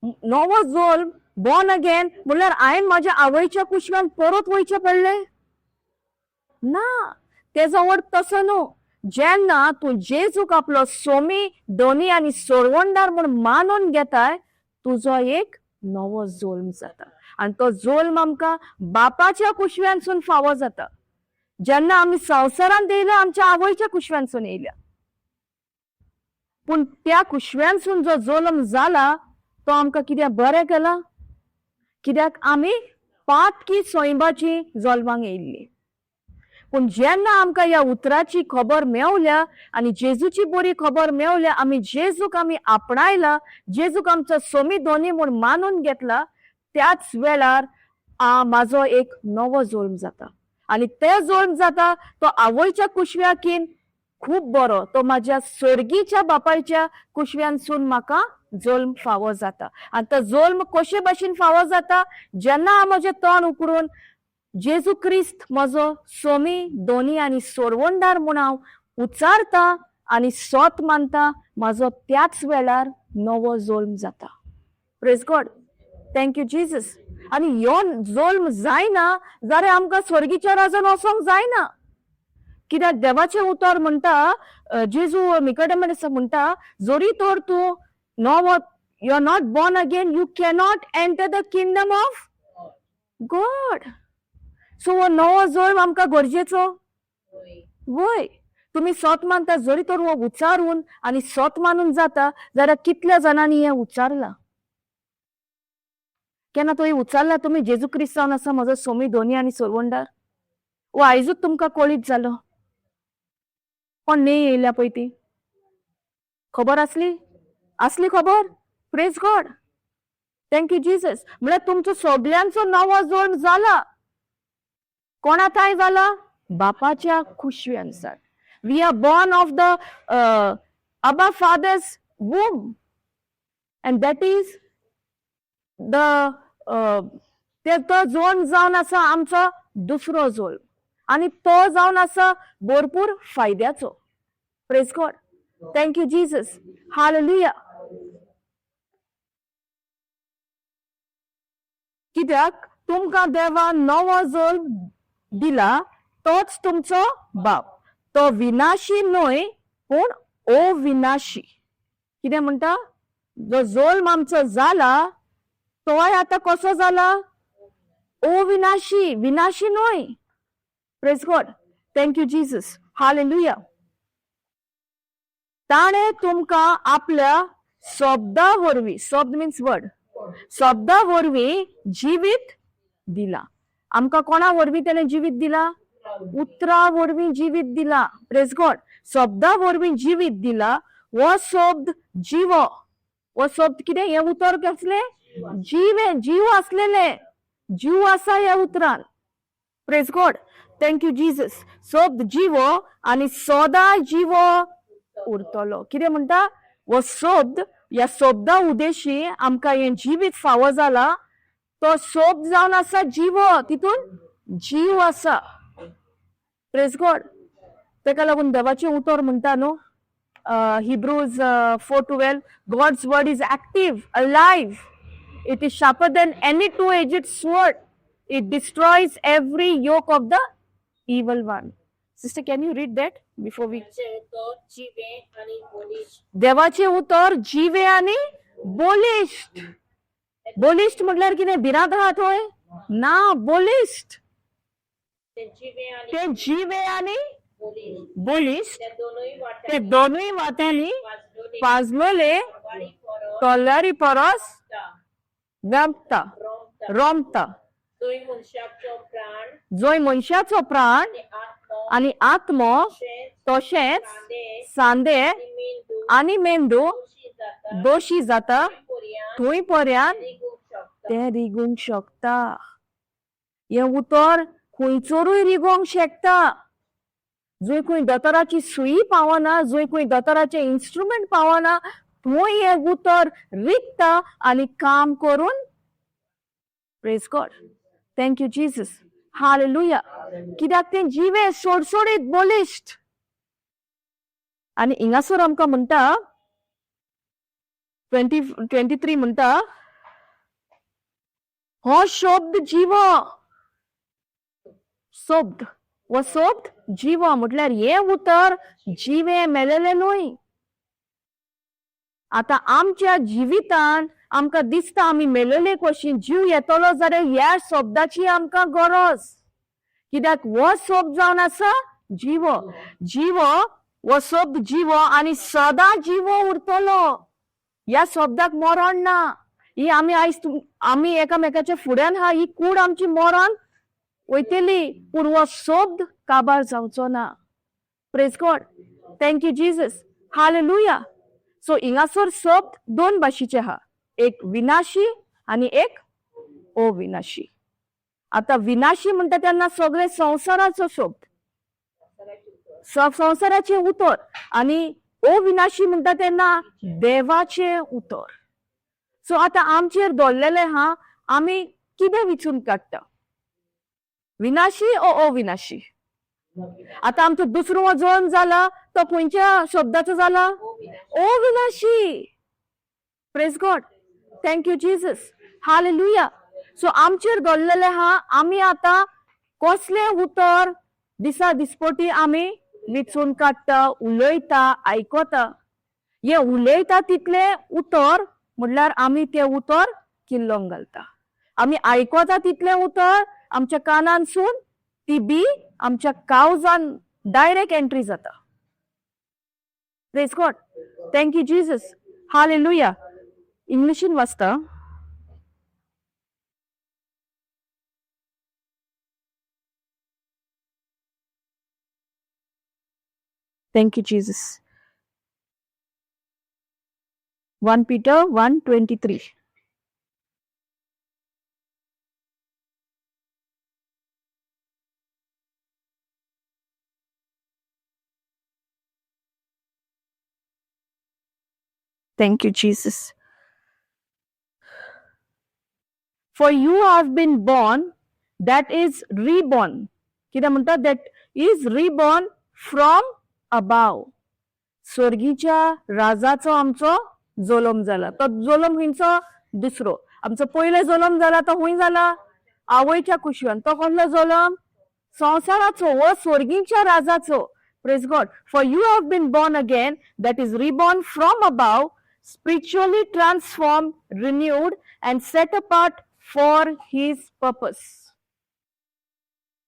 नवो जल्म, बॉर्न अगेन म्हणल्यार हांवें म्हाज्या आवयच्या कुशव्यान परत वयचें पडलें ना? तेजो अर्थ तसो न्हू. जेन्ना तूं जेजूक आपलो सोमी दोनी आनी सोरवणदार म्हूण मानून घेताय, तुजो एक नवो जल्म जाता. आनी तो जल्म आमकां बापाच्या कुशव्यांसून फावो जाता. जेन्ना आमी संवसारांत येयल्या, आमच्या आवयच्या कुशव्यांसून येयल्या, पूण त्या कुशव्यांसून जो जल्म जाला तो आमकां कित्याक बरें केला? कित्याक आमी पातकी सैंबाची जल्माक येयल्ली. पूण जेन्ना आमकां ह्या उतराची खबर मेवल्या आनी जेजूची बरी खबर मेवल्या, आमी जेजूक आमी आपणायला, जेजूक आमचो सोमी दोनी म्हूण मानून घेतला, त्याच वेळार म्हाजो एक नवो जल्म जाता. आनी ते जल्म जाता तो आवयच्या कुशव्याकीन खूब बरो, तो म्हाज्या सर्गीच्या बापायच्या कुशव्यानसून म्हाका जल्म फावो जाता. आनी तो जल्म कशे भाशेन फावो जाता? जेन्ना हांव म्हजें तोंड उकडून जेजू क्रिस्त म्हजो सोमी दोनी आनी सोरवणदार म्हूण हांव उच्चारता आनी सोत मानता, म्हाजो त्याच वेळार नवो जल्म जाता. Praise God, thank you Jesus. आनी ह्यो जल्म जायना जाल्यार आमकां स्वर्गीच्या राजान वचोंक जायना. कित्याक देवाचें उतर म्हणटा, जेजू निकोडेमस म्हणटा, जरी तर तूं नवो, you are not born again, you cannot enter the kingdom of God. So हो नवो जल्म आमकां गरजेचो. वय तुमी सोत मानता, जरी तर हो उच्चारून आनी सोत मानून जाता जाल्यार कितल्या जाणांनी हें उच्चारलां? केन्ना तो उच्चारला तुमी जेजू क्रिस्त जावन आसा म्हजो सोमी दोनी आनी सोरवणदार? वो आयजूच तुमकां कळीत जालो? कोण न्ही येयल्या पळय ती खबर आसली? आसली खबर? Praise God, thank you Jesus. म्हळ्यार तुमचो सगल्यांचो नवो जल्म जाला. कोणा थांय जाला? बापाच्या खुशवे अनुसार. We are born of the Abba Father's womb, and that is the तो जोन जावन आसा आमचो दुसरो जोल, आनी तो जावन आसा भरपूर फायद्याचो. Praise God, thank you Jesus, hallelujah. कित्याक तुमकां देवान नवो जोल दिला, तोच तुमचो बाप, तो विनाशी न्हय पूण अविनाशी. कितें म्हणटा? जो जोल्म आमचो जाला तोय आतां कसो जाला? अविनाशी, विनाशी न्हय. Praise God, thank you Jesus, hallelujah. ताणें तुमकां आपल्या शब्दा वरवीं, शब्द मिन्स वर्ड, शब्दा वरवीं जिवीत दिला. आमकां कोणा वरवीं तेणें जिवीत दिला? उतरा वरवीं जिवीत दिला. प्रेज गॉड, शब्दा वरवीं जिवीत दिला. हो शब्द जिवो, हो शब्द कितें? हें उतर कसलें? जीव, जीव आसलेले, जीव आसा ह्या उतरान. Praise God, thank you Jesus. शब्द जिवो आनी सदां जिवो उरतलो. कितें म्हणटा? हो शब्द, ह्या शब्दा उदेशी आमकां हें जिवीत फावो जाला. तो शब्द जावन आसा जिवो, तितून जीव आसा. प्रेज गॉड, तेका लागून देवाचें उतर म्हणटा न्हू, Hebrews 4:12, God's word is active, alive, it is sharper than any two edged sword, it destroys every yoke of the evil one. Sister, can you read that before we? देवाचें उतर जिवे आनी बलिश्ट. बलिश्ट म्हटल्यार कितें? भिरांत आहा थंय ना, बलिश्ट. ते जिवे आनी बलिश्ट, ते दोनूय वाट्यांनी पाजलोले तोल्यारी परस व्यापता, रोमता, जंय मनशाचो प्राण आनी आत्मो तशेंच सांदे आनी मेंदू दोशी जाता, थंय पर्यंत तें रिगूंक शकता. हें उतर खंयसरूय रिगोंक शकता. जंय खंय दोतोराची सुई पावना, जंय खंय दोतोराचें इन्स्ट्रुमेंट पावना, थंय हें उतर रिगता आनी काम करून. Praise God, thank you Jesus, hallelujah. कित्याक तें जिवे, सोडसोडीत, बलिश्ट. आनी हिंगासर आमकां म्हणटा 20:23 म्हणटा, हो शब्द जिवो, शब्द, हो शब्द जिवो म्हटल्यार हें उतर जिवें, मेलेलें न्हय. आतां आमच्या जिवितान आमकां दिसता आमी मेलेले कशी, जीव येतलो जाल्यार ह्या शब्दाची आमकां गरज. कित्याक हो शब्द जावन आसा जिवो, जिवो, हो शब्द जिवो आनी सदां जिवो उरतलो. ह्या शब्दाक मरण ना. ही आमी आयज आमी एकामेकाच्या फुड्यान हा, ही कूड आमची मरण वयतली, पूण हो शब्द काबार जावचो ना. Praise God, thank you Jesus, hallelujah. So हिंगासर शब्द दोन भाशेचे आहा, एक विनाशी आनी एक अविनाशी. आतां विनाशी म्हणटा तेन्ना सगळे संवसाराचो शब्द, संवसाराचें उतर, आनी अविनाशी म्हणटा तेन्ना देवाचें उतर. सो आतां आमचेर दवरलेलें आहा, आमी कितें विचून काडटा, विनाशी ओ अविनाशी? आतां आमचो दुसरो जल्म जाला तो खंयच्या शब्दाचो जाला? अविनाशी. Praise God, thank you Jesus, hallelujah. So आमचेर दवरलेलें आहा, आमी आतां कसलें उतर दिसा दिसपटी आमी विचून काडटा, उलयता, आयकता. हें उलयता तितलें उतर म्हटल्यार आमी तें उतर किल्लोंक घालता. आमी आयकता तितलें उतर आमच्या कानानसून ती बी आमच्या कावजान डायरेक्ट एंट्री जाता. Praise God, thank you Jesus, hallelujah. इंग्लिशीन वाचता. Thank you Jesus. 1 Peter 1:23. Thank you Jesus. For you have been born, that is reborn. कितें म्हणटा? That is reborn from above. स्वर्गीच्या राजाचो आमचो जोलम जाला. तो जोलम खंयचो? दुसरो. आमचो पयलो जोलम जाला तो खंय जाला? आवयच्या कुशवान. तो कसलो जोलम? संवसाराचो वो स्वर्गीच्या राजाचो. Praise God. For you have been born again, that is reborn from above, spiritually transformed, renewed and set apart for his purpose,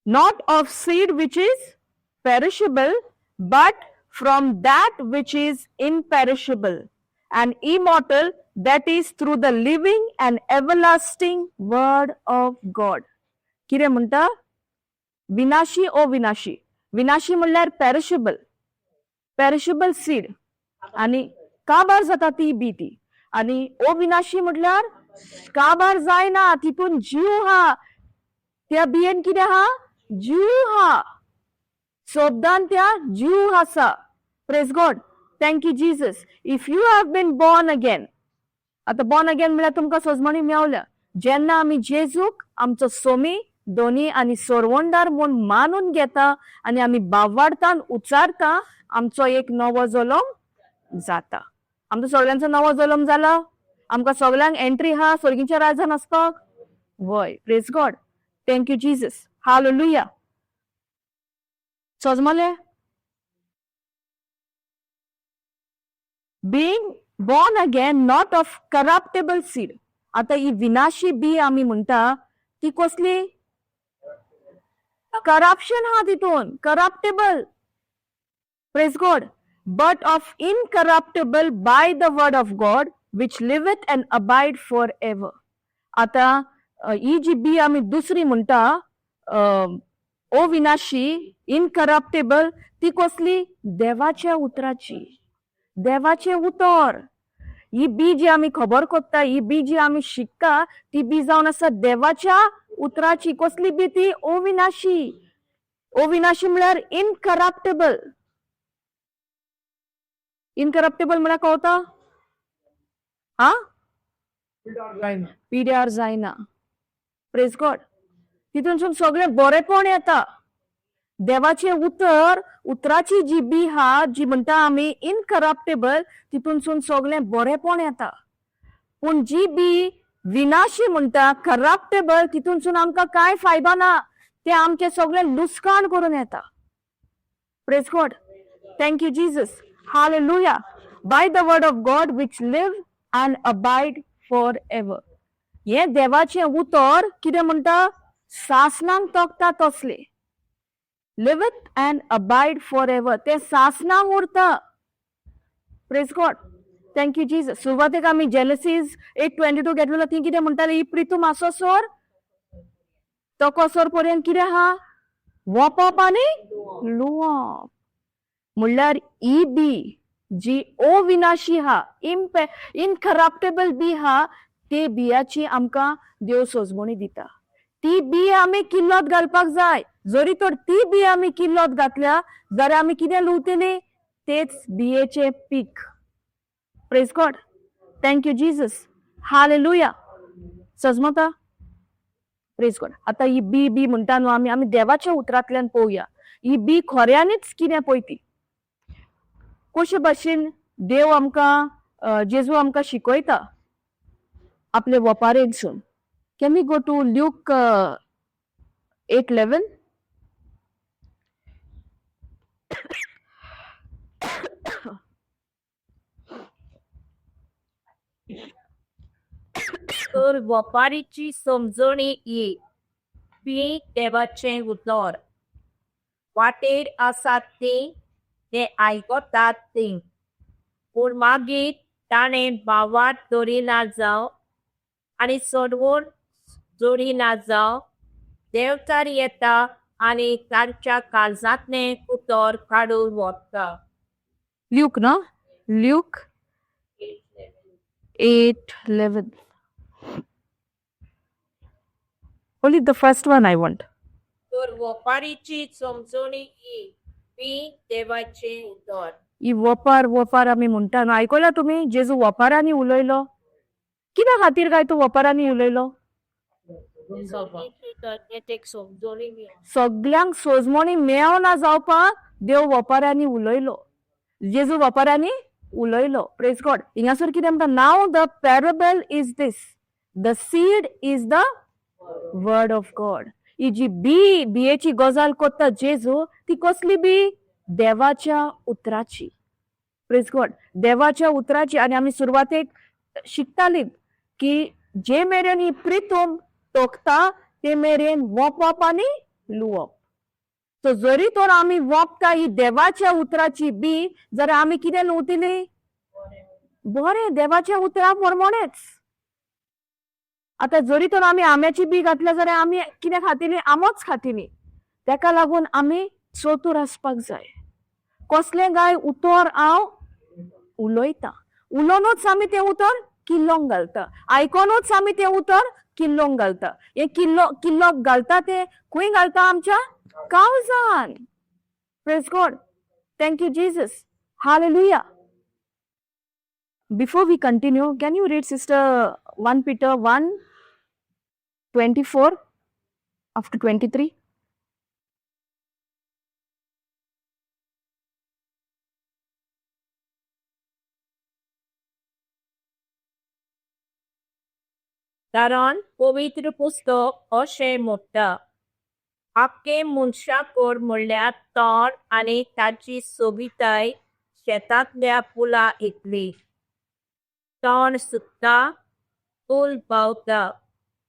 not of seed which is perishable, but from that which is imperishable and immortal, that is through the living and everlasting word of God. कितें म्हणटा? विनाशी अविनाशी. विनाशी म्हणल्यार पॅरिशेबल, पॅरिशेबल seed आणि काबार जाता ती बी ती, आणि अविनाशी म्हटल्यार काबार जायना, तितून जीव हा. त्या बियेन कितें हा? जीव हा. शब्दान त्या जीव आसा. Praise God. Thank you Jesus. If you have been born again. आतां बॉर्न अगेन म्हळ्यार तुमकां सजमणी मेवल्या. जेन्ना आमी जेजूक आमचो सोमी दोनी आनी सोरवणदार म्हूण मानून घेता आनी आमी बावाडतान उच्चारता, आमचो एक नवो जल्म जाता. आमचो सगळ्यांचो नवो जल्म जाला. आमकां सगळ्यांक एंट्री हा स्वर्गीच्या राजान वचपाक. वय. Praise God. Thank you Jesus. Hallelujah. सजमले? Being born again, not of corruptible seed. आता ही विनाशी बी आमी म्हणटा ती कसली? करप्शन हा तितून, corruptible. Praise God. But of incorruptible by the word of God, which liveth and abide for ever. आता ही G B आमी दुसरी म्हणटा, अविनाशी, इनकरप्टेबल, ती कसली? देवाच्या उतराची. देवाचें उतर. ही बी जी आमी खबर कोत्ता, ही बी जी आमी शिकता, ती बी जावन आसा देवाच्या उतराची. कसली बी ती? अविनाशी. अविनाशी म्हळ्यार इनकरप्टेबल. इनकरप्टेबल म्हळ्यार कळता हा? पिड्यार जायना. प्रेज गॉड. तितूनसून सगळें बरेपण येता. देवाचें उतर, उतराची जी बी हा, जी म्हणटा आमी इनकरप्टेबल, तितूनसून सगळें बरेपण येता. पूण जी बी विनाशी म्हणटा, करप्टेबल, तितूनसून आमकां कांय फायदो ना. ते आमचें सगळें लुस्कान करून येता. Praise God. Thank you Jesus. Hallelujah. By the word of God, which live and abide for ever. हें देवाचें उतर कितें म्हणटा? सासणांक तगता तसलें. Liveth and abide for ever. तें सासणांक उरता. Praise God. Thank you Jesus. सुरवातेक आमी जेनेसीस 8:22 घेतलेलो. ती कितें म्हणटाले? ही प्रितूम आसोसर तकोसर पर्यंत कितें आहा? वोपप आनी लुवप. म्हणल्यार ही बी जी अविनाशी हा, इम्पे इनकरप्टेबल बी हा, ते बियाची आमकां देव सोजमणी दिता. ती बी आमी किल्लोत घालपाक जाय. जरी तर ती बी आमी किल्लोत घातल्या जाल्यार आमी कितें लुवतली? तेच बियेचे पीक. Praise God. Thank you Jesus. Hallelujah. सजमता? Praise God. आतां ही बी बी म्हणटा न्हू आमी, आमी देवाच्या उतरांतल्यान पळोवया ही बी खऱ्यांनीच कितें पळय ती. कशे भाशेन देव आमकां, जेजू आमकां शिकयता आपले वपारेनसून. Can we go to Luke 8:11? तर वपारीची समजणी ही: बी देवाचें उतर. वाटेर आसात ती ते आयकतात ती, पूण मागीर ताणें भावार्थ दवरिना जावं आनी सोडवून जोडिना जावं, देवचार येता आनी तांच्या काळजांतलें उतर काडून व्हरता. Luke, no? Luke 8:11. Only the first one I want. तर वपारीची समजणी ही: बी देवाचें उतर. ही वपार वपार आमी म्हणटा न्हू, आयकला तुमी? जेजू वपारांनी उलयलो. कित्या खातीर काय तूं वपारांनी उलयलो? सगल्यांक सोजमणी मेवना जावपाक देव वपारांनी उलयलो, जेजू वपारांनी उलयलो. प्रेज गॉड. हिंगासर कितें म्हणटा? Now the parable is this, the seed is the word of God. He G B बियेची गजाल करता जेजू, ती कसली बी? देवाच्या उतराची. प्रेज गॉड. देवाच्या उतराची. आनी आमी सुरवातेक शिकताली की जे मेरेन ही प्रितूम तोखता ते मेरेन वोपप आनी लुवप. सो जरी तर आमी वोपता ही देवाच्या उतराची बी, जाल्यार आमी कितें लुवतली? बरें, देवाच्या उतरा प्रमाणेच. आतां जरी तर आमी आंब्याची बी घातल्या जाल्यार आमी कितें खातली? आंबोच खातली. तेका लागून आमी चतूर आसपाक जाय. कसलें काय उतर हांव उलयतां, उलोवनूच आमी तें उतर किल्लोंक घालता, आयकोनूच आमी तें उतर किल्लोंक घालता. हें किल्लो किल्लोक घालता तें खंय घालता? आमच्या काळजान. Praise God. Thank you Jesus. Hallelujah. Before we continue, can you read, sister, 1 Peter 1:24 up to 23? कारण पवित्र पुस्तक अशें म्हणटा, आख्खे मनशाकोर म्हणल्यार तण आनी ताची सोबिताय शेतांतल्या फुलां इतली. तण सुकता, फूल बावता,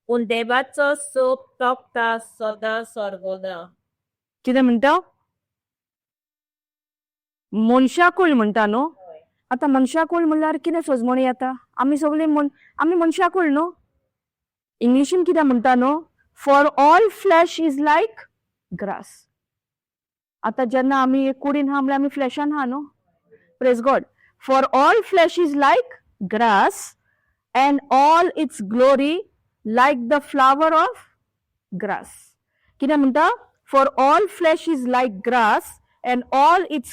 पूण देवाचो सोब तोखता सदां सर्वदा. कितें म्हणटा? मनशाकूळ म्हणटा न्हू. आतां मनशाकूळ म्हणल्यार कितें सोजमणी येता? आमी सगळीं मन आमी मनशाकूळ न्हू. इंग्लिशीन कितें म्हणटा न्हू? For all flesh is like grass. आतां जेन्ना आमी एक कुडीन आहा म्हणल्यार आमी फ्लॅशान आहा न्हू. Praise God. For all flesh is like grass and all its glory like the flower of grass. कितें म्हणटा? For all flesh is like grass and all its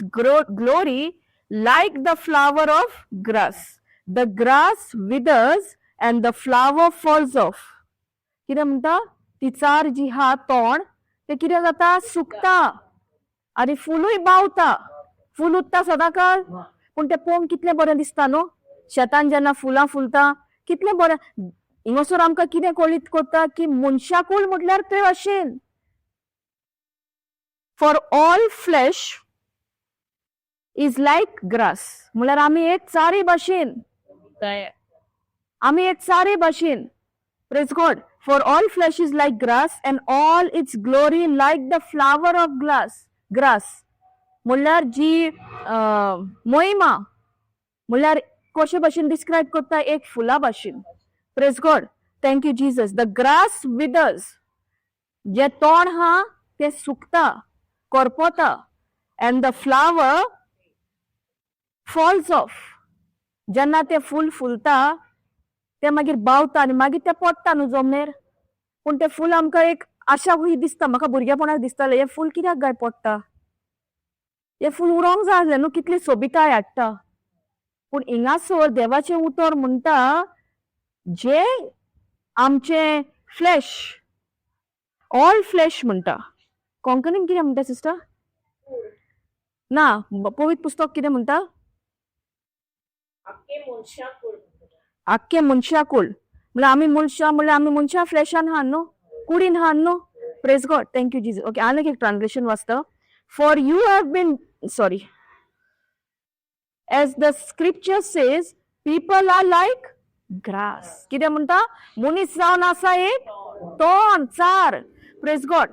glory like the flower of grass. The grass withers and the flower falls off. कितें म्हणटा? ती चार जी हा तोंड ते कितें जाता? सुकता आनी फुलूय बावता. फूल उरता सदांकाळ, पूण तें पळोवंक कितलें बरें दिसता न्हू. शेतान जेन्ना फुलां फुलता कितलें बरें. हिंगासर आमकां कितें कळीत करता की मनशाकूळ म्हटल्यार ते भाशेन. For all flesh is like grass म्हणल्यार आमी एक चारी भाशेन, आमी एक चारी भाशेन. Praise God. For all flesh is like grass and all its glory like the flower of grass. म्हणल्यार जी महिमा म्हणल्यार कशे भाशेन डिस्क्रायब करता? एक फुला भाशेन. Praise God. Thank you Jesus. The grass withers, जे तण हा तें सुकता, करपता, and the flower falls off. जेन्ना तें फूल फुलता तें मागीर बावता आनी मागीर तें पडटा न्हू जमनीर. पूण तें फूल आमकां एक आशा कशी दिसता. म्हाका भुरगेपणाक दिसतालें हें फूल कित्याक काय पडटा, हें फूल उरोंक जाय आसलें न्हू, कितली सोबिताय हाडटा. पूण हिंगासर देवाचें उतर म्हणटा जे आमचें फ्लॅश, ऑल फ्लॅश म्हणटा. कोंकणीन कितें म्हणटा सिस्टर? ना, पवित्र पुस्तक कितें म्हणटा? आख्खे मनशाकूळ म्हणल्यार आमी मनशां, म्हणल्यार आमी मनशां फ्लॅशान आहा न्हू, कुडीन आहा न्हू. Praise God. Thank you Jesus. Okay, आनीक एक ट्रान्सलेशन वाचता. For you have been, sorry, as the scripture says, people are like grass. कितें म्हणटा? मनीस जावन आसा एक तण, चार. Praise God.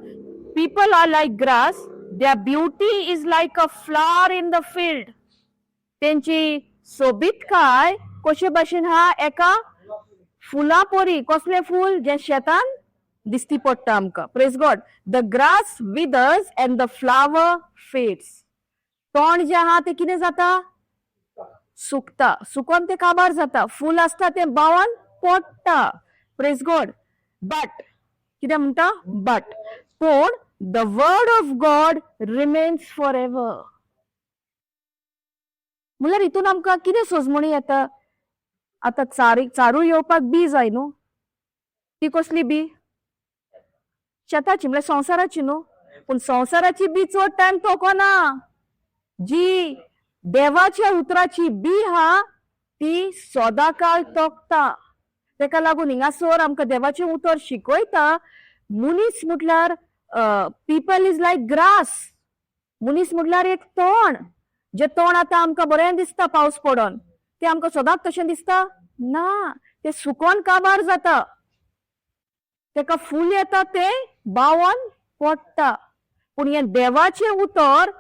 People are like grass, their beauty is like a flower in the field. तेंची सोबीतकाय कशे भाशेन हा? एका फुला परी. कसलें फूल? जें शेतान दिसती पडटा आमकां. Praise God. The grass withers and the flower fades. तण जें आहा तें कितें जाता? सुकता, सुकोन तें काबार जाता. फूल आसता तें बावन पडटा. प्रेज गॉड. बट कितें म्हणटा? बट पूण the word of God remains forever. म्हणल्यार हितून आमकां कितें सोजमणी येता? आतां चारी चारू येवपाक बी जाय न्हू. ती कसली बी? शेताची, म्हणल्यार संवसाराची न्हू. पूण संवसाराची बी चड टायम तोकोना. जी देवाच्या उतराची बी हा ती सदांकाळ तोकता. तेका लागून हिंगासर आमकां देवाचें उतर शिकयता, मनीस म्हटल्यार पीपल is like grass. मनीस म्हटल्यार एक तण. जे तण आतां आमकां बरें दिसता पावस पडोन, तें आमकां सदांच तशें दिसता ना. तें सुकोन काबार जाता. तेका फूल येता, तें बावन पडटा. पूण हें देवाचें उतर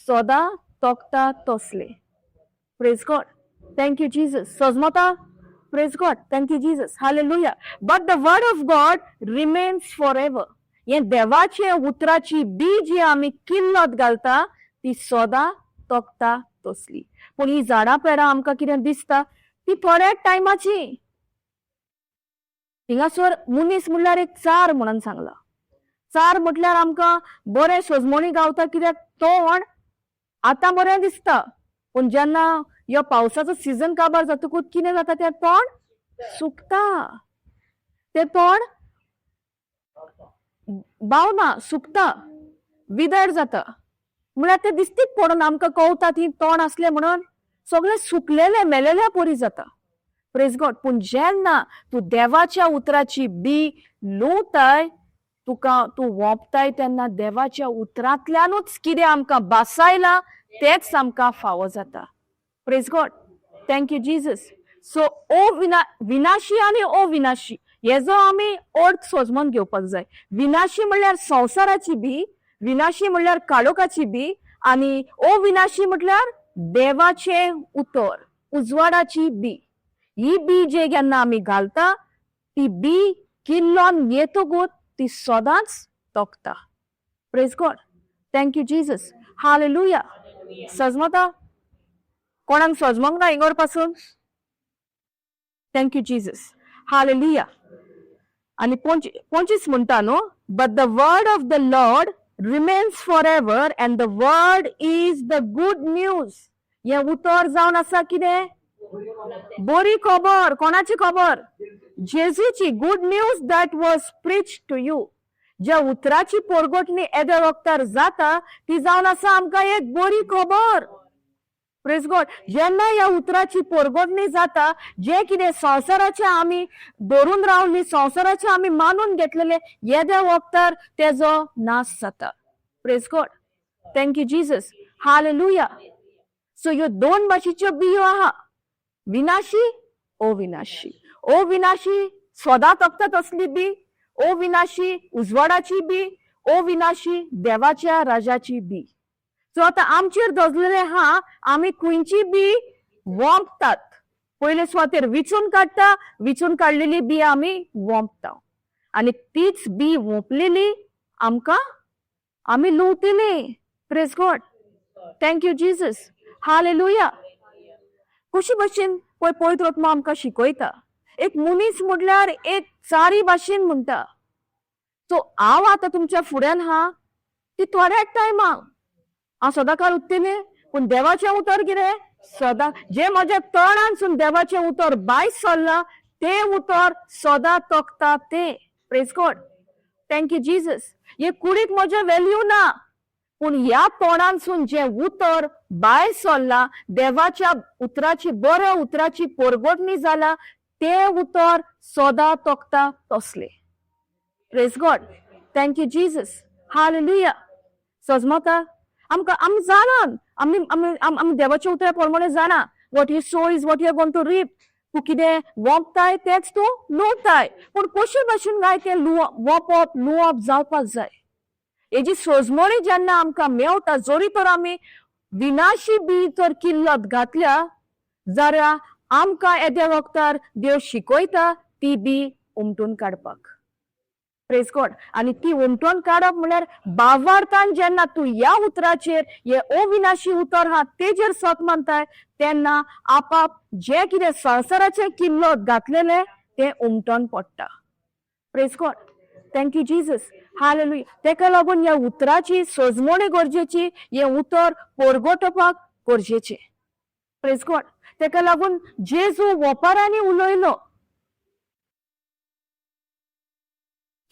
सदां तोकता तसलें. Praise God, thank you Jesus. सजमता? Praise God, thank you Jesus, hallelujah. But the word of God remains for ever. हें देवाचे उतराची बी जी आमी किल्लत घालता ती सदां तोकता तसली. पूण ही झाडां पेडां आमकां कितें दिसता, ती थोड्या टायमाची. हिंगासर मनीस म्हणल्यार एक चार म्हणून सांगला. चार म्हटल्यार आमकां बरें सजमणी गावता, कित्याक तण आतां बरें दिसता, पूण जेन्ना ह्यो पावसाचो सिजन काबार जातकूच कितें जाता? तें तण सुकता. तें तण बावना, सुकता, विदर जाता. म्हळ्यार तें दिसतीच पडून आमकां कवता ती तण आसलें म्हणून सगळें सुकलेलें मेलेल्या परी जाता. प्रेज गॉड. पूण जेन्ना तूं देवाच्या उतराची बी लुंवताय, तुका तूं वोंपताय, तेन्ना देवाच्या उतरांतल्यानूच कितें आमकां बासायलां तेंच आमकां फावो जाता. Praise God, thank you Jesus. So ओ विनाशी आनी अविनाशी हेजो आमी अर्थ सोजमून घेवपाक जाय. विनाशी म्हणल्यार संवसाराची बी, विनाशी म्हणल्यार काळोखाची बी, आनी अविनाशी म्हटल्यार देवाचें उतर, उजवाडाची बी. ही बी जे जेन्ना आमी घालता ती बी किल्लोन येतकूच ती सदांच तोकता. Praise God, thank you Jesus, hallelujah. सजमता? कोणाक सजमोंक ना इंगोर पासून? Thank you Jesus, hallelujah. आनी 25 म्हणटा न्हू, but the word of the Lord remains for ever and the word is the good news. हें उतर जावन आसा कितें? बरी खबर. कोणाची खबर? जेजूची. Good news that was preached to you. ज्या उतराची पोरगोटणी येद्या वक्तार जाता ती जावन आसा आमकां एक बरी खबर. प्रेज गॉड. जेन्ना ह्या उतराची पोरगोटणी जाता, जे कितें संवसाराचे आमी धरून रावली, संवसाराचे आमी मानून घेतलेले, येद्या वक्तार तेजो नाश जाता. Praise God, thank you Jesus, hallelujah. So ह्यो दोन भाशेच्यो बियो आहा, विनाशी, अविनाशी. अविनाशी सदां तकता तसली बी, अविनाशी उजवाडाची बी, अविनाशी देवाच्या राजाची बी. सो आतां आमचेर दजलेले हा, आमी खंयची बी वोंपतात? पयले सुवातेर विचून काडटा. विचून काडलेली बी आमी वोंपता आनी तीच बी वोंपलेली आमकां आमी लुवतली. Praise God, thank you Jesus, hallelujah. कशी भशेन पळय, पवित्र आत्मा आमकां शिकयता, एक मनीस म्हटल्यार एक चारी भाशेन म्हणटा. सो हांव आतां तुमच्या फुड्यान हा ती थोड्या टायमाक, हांव सदांकाळ उत्तलें. पूण देवाचें उतर कितें सदां? जे म्हज्या तोंडानसून देवाचें उतर भायर सरलां तें उतर सदां तोकता तें. Praise God, thank you Jesus. हे कुडीक म्हजें वेल्यू ना, पूण ह्या तोंडानसून जें उतर भायर सरलां, देवाच्या उतराची, बऱ्या उतराची पोरगोटणी जाला, तें उतर सदां तोकता तसलें. Praise God, thank you Jesus, hallelujah. सजमता आमकां? आमी जाणात, आमी आमी आमी देवाच्या उतरा प्रमाणे जाणा, what you sow is what you are going to reap. तूं कितें वोंपताय तेंच तूं लुवताय. पूण कशे भाशेन काय तें वोंपप लुवप जावपाक जाय, हेजी सोजमणी जेन्ना आमकां मेवता, जरी तर आमी विनाशी बी तर किल्लत घातल्या जाल्यार आमकां येद्या वखतार देव शिकयता ती बी उमटून काडपाक. प्रेज गॉड. आनी ती उमटून काडप म्हणल्यार बावार्थान जेन्ना तूं ह्या उतराचेर, हे अविनाशी उतर हा तेजेर सत मानताय, तेन्ना आपाप जे कितें संवसाराचें किल्लत घातलेलें तें उमटोन पडटा. Praise God, thank you Jesus, hallelujah. तेका लागून ह्या उतराची सोजमणी गरजेची, हें उतर पोरगोटपाक गरजेचें. Praise God. तेका लागून जेजू वोपारांनी उलयलो.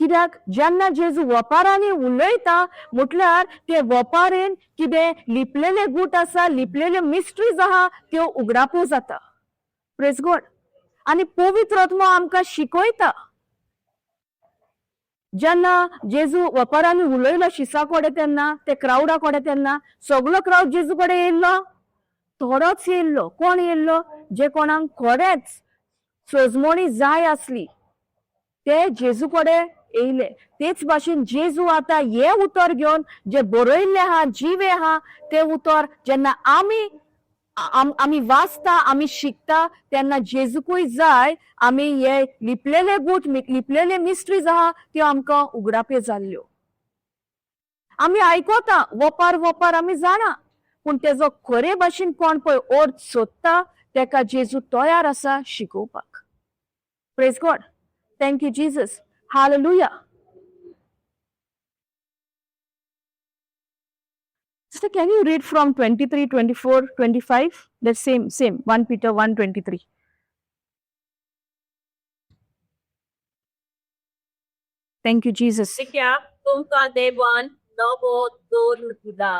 कित्याक जेन्ना जेजू वपारांनी उलयता म्हटल्यार ते वपारेन कितें लिपलेले गूट आसा, लिपलेले मिस्ट्रीज आहा, त्यो उगडापो जाता. Praise God. आनी पवित्र आत्मो आमकां शिकयता. जेन्ना जेजू वपारांनी उलयलो शिसा कडेन तेन्ना, ते क्रावडा कडेन तेन्ना सगलो क्रावड जेजू कडेन येयल्लो, थोडोच येयल्लो. कोण येयल्लो? जे कोणाक खरेंच सजमणी जाय आसली ते जेजू कडेन येयले. तेच भाशेन जेजू आतां हें उतर घेवन जे बरयल्लें आहा, जिवें आहा, तें उतर जेन्ना आमी आमी वाचता, आमी शिकता, तेन्ना जेजूकूय जाय आमी हे लिपलेले गूट, लिपलेले मिस्ट्रीज आहा त्यो आमकां उगडापे जाल्ल्यो. आमी आयकोता वोपार वोपार आमी जाणा, पूण तेजो खरे भाशेन कोण पळय अर्थ सोदता तेका जेजू तयार आसा शिकोवपाक. Praise God. Thank you Jesus. Hallelujah. Sister, can you read from 23, 24, 25? That same, 1 Peter 1 23. Thank you, Jesus. कित्याक तुमकां देवान नवो जोर दिला,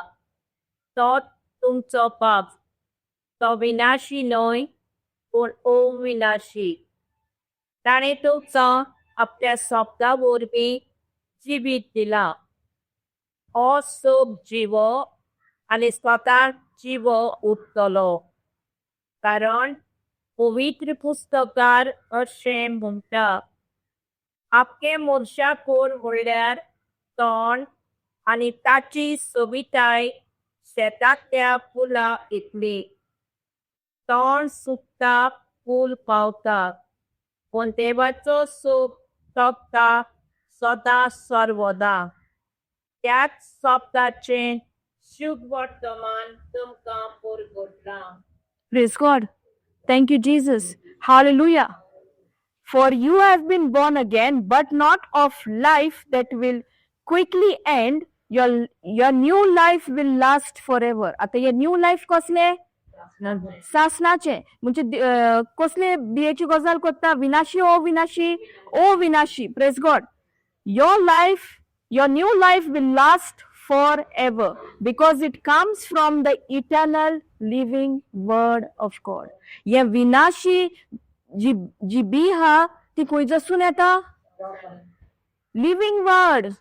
तो तुमचो बाप, तो विनाशी न्हय पूण अविनाशी. ताणें तुमकां आपल्या शब्दा वरवीं जिवीत दिला. हो सोब जिवो आनी स्वताक जिवो उरतलो, कारण पवित्र पुस्तकार अशें म्हणटा, आपके मनशाकूळ म्हणल्यार तण आनी ताची सोबिताय शेतांतल्या फुलां इतली. तण सुकता, फूल पावता, पूण देवाचो सोब तगता सदां सर्वदा. त्याच शब्दाचें शुभ वर्तमान तुमकां पुरगुटलां. Praise God. Thank you, Jesus. Hallelujah. For you have been born again, but not of life that will quickly end. Your new life will last forever. आता हे न्यू लायफ कसले? सासनाचे. म्हणजे कसले बियेची गजाल करता? विनाशी, अविनाशी? अविनाशी. Praise God. Your life, your new life will last forever because it comes from the eternal living word of God. हे विनाशी जी जी बी हा ती खंयच्यासून येता? लिव्हिंग वर्ड,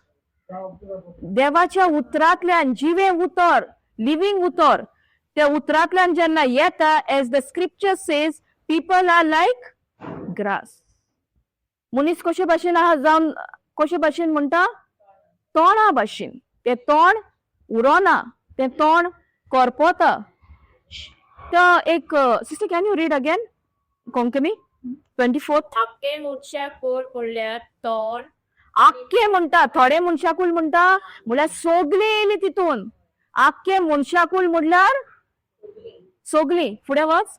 देवाच्या उतरांतल्यान. जिवे उतर, लिव्हिंग उतर, त्या उतरांतल्यान जेन्ना येता, as the scripture says, people are like grass. मनीस कशे भाशेन आहा जावन, कशे भाशेन म्हणटा? तोंडा भाशेन. तें तोंड उरोना, तें तोंड करपता. तो एक, sister, can you read again Konkani 24th? आपके मनशाकूळ म्हणल्यार तण. आख्खे म्हणटा, थोडे मनशाकूल म्हणटा, म्हणल्यार सोगलीं येयली तितून. आख्खे मनशाकूल म्हणल्यार सोगलीं. फुडें वच.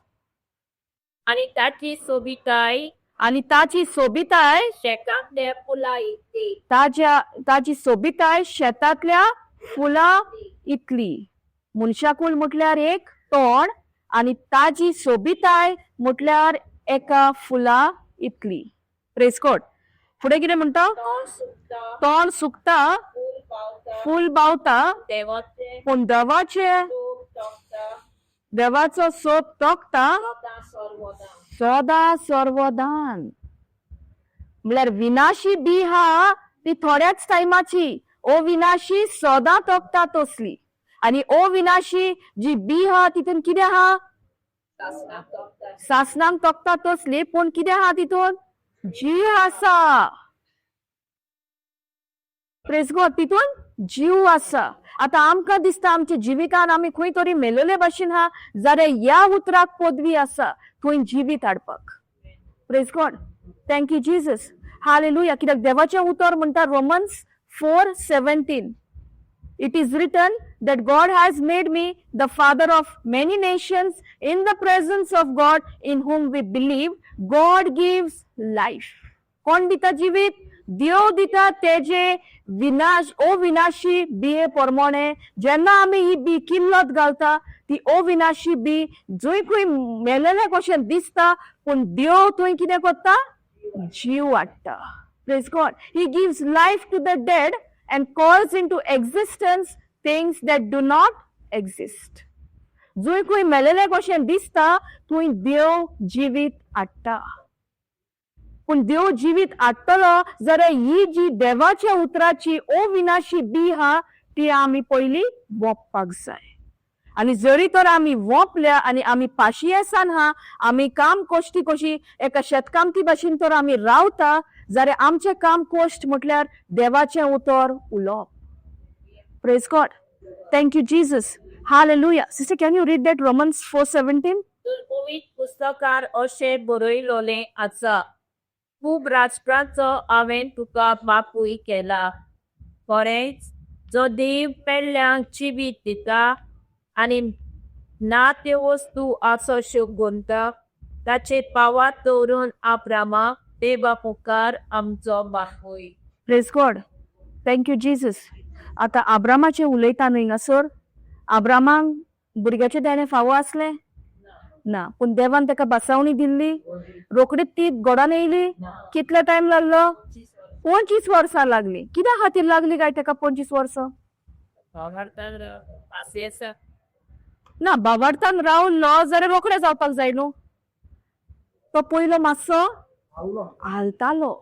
आनी ताची सोबिताय आनी ताची सोबिताय शेतांतल्या फुलां इतली. ताची सोबिताय शेतांतल्या फुलां इतली. मनशाकूल म्हटल्यार एक तोंड आनी ताजी सोबिताय म्हटल्यार एका फुला इतली. Praise God. फुडें कितें म्हणटा? तण सुकता, तोंड सुकता, फूल पावता, फूल बावता, देवाचें पूण देवाचे सोब तगता देवाचो सोब तोखता सदां सर्वदा. सदा सर्वदान. म्हळ्यार विनाशी बी हा ती थोड्याच टायमाची, अविनाशी सदां तोखता तसली. आनी अविनाशी जी बी हा तितून कितें आहा? सासणाक तगता. सासणाक तोखता तसली, पूण कितें आहा तितून? जीव आसा. Praise God. तितून जीव आसा. आतां आमकां दिसता आमच्या जिवितान आमी खंय तरी मेलेले भाशेन हा, जाल्यार ह्या उतराक पदवी आसा थंय जिवीत हाडपाक. Praise God. Thank you Jesus. Hallelujah. कित्याक देवाचें उतर म्हणटा, Romans 4:17, it is written that God has made me the father of many nations in the presence of God in whom we believe. God gives life. कोण दिता जिवीत? देव दिता तेजे विनाश अविनाशी बिये प्रमाणे जेन्ना आमी ही बी किल्लत घालता ती अविनाशी बी जंय खंय मेलेले कशें दिसता, पूण देव थंय कितें करता? जीव हाडटा. Praise God. He gives life to the dead and calls into existence things that do not exist. जंय खंय मेलेले कशें दिसता थंय देव जिवीत हाडटा. पूण देव जिवीत हाडटलो जाल्यार ही जी देवाच्या उतराची अविनाशी बी हा ती आमी पयली वोंपपाक जाय. आनी जरी तर आमी वोंपल्या आनी आमी पाशियेसान हा, आमी काम कश्टी कशी एका शेतकामती भाशेन तर आमी रावता जाल्यार आमचें काम कश्ट म्हटल्यार देवाचें उतर उलोवप. Praise God. Thank you, Jesus. Hallelujah. Sister, can you read that Romans 4:17? तर पवित्र पुस्तकार अशें बरयलोलें आसा, खूब राष्ट्रांचो हांवें तुका बापूय केला. खरेंच जो देव पेडल्यांक जिवीत दिता आनी ना त्यो वस्तू आसो गुंता ताचे पावात दवरून आब्रामाक देवा मुखार आमचो बापूय. Praise God. Thank you, Jesus. आतां आब्रामाचें उलयता न्हय हांगासर. आब्रामाक भुरग्याचें देणें फावो आसलें ना, पूण देवान ताका बसावणी दिल्ली. रोखडीच ती गोडान येयली. कितलो टायम लागलो? 25 वर्सां लागली. कित्या खातीर लागली काय ताका 25 वर्सां? पासियेंस. ना, बाबार्थान रावलो जाल्यार रोखडें जावपाक जाय न्हू. तो पयलो मातसो हालतालो,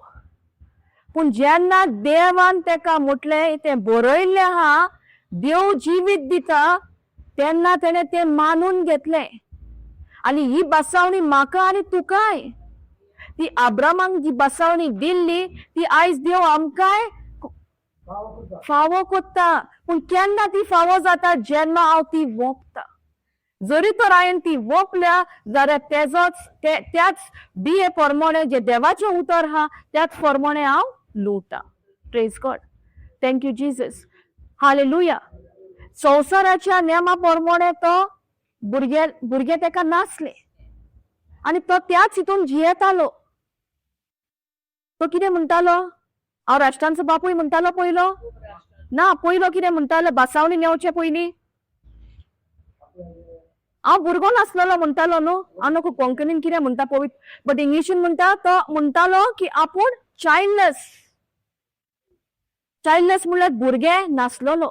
पूण जेन्ना देवान ताका म्हटलें तें बरयल्लें आहा, देव जिवीत दिता, तेन्ना तेणें तें मानून घेतलें. आनी ही बसावणी म्हाका आनी तुकाय, ती आब्रामाक जी बसावणी दिल्ली ती आयज देव आमकांय फावो कोत्ता. पूण केन्ना ती फावो जाता? जेन्ना हांव ती वोंपता. जरी तर हांवें ती वोंपल्या जाल्यार तेजोच त्याच बिये प्रमाणे, जे देवाचें उतर आहा त्याच प्रमाणे हांव लुवता. Praise God. Thank you, Jesus. Hallelujah. संवसाराच्या नेमा प्रमाणे तो भुरगे भुरगे ताका नासले आनी तो त्याच हितून जियेतालो. तो कितें म्हणटालो? हांव राष्ट्रांचो बापूय म्हणटालो पयलो ना. पयलो कितें म्हणटालो? बासावणी नेवचे पयलीं हांव भुरगो नासलेलो म्हणटालो न्हू. हांव नको कोंकणीन कितें म्हणटा पवित्र, बट इंग्लिशीन म्हणटा, तो म्हणटालो की आपूण चायल्डलेस. चायल्डलेस म्हणल्यार भुरगें नासलेलो.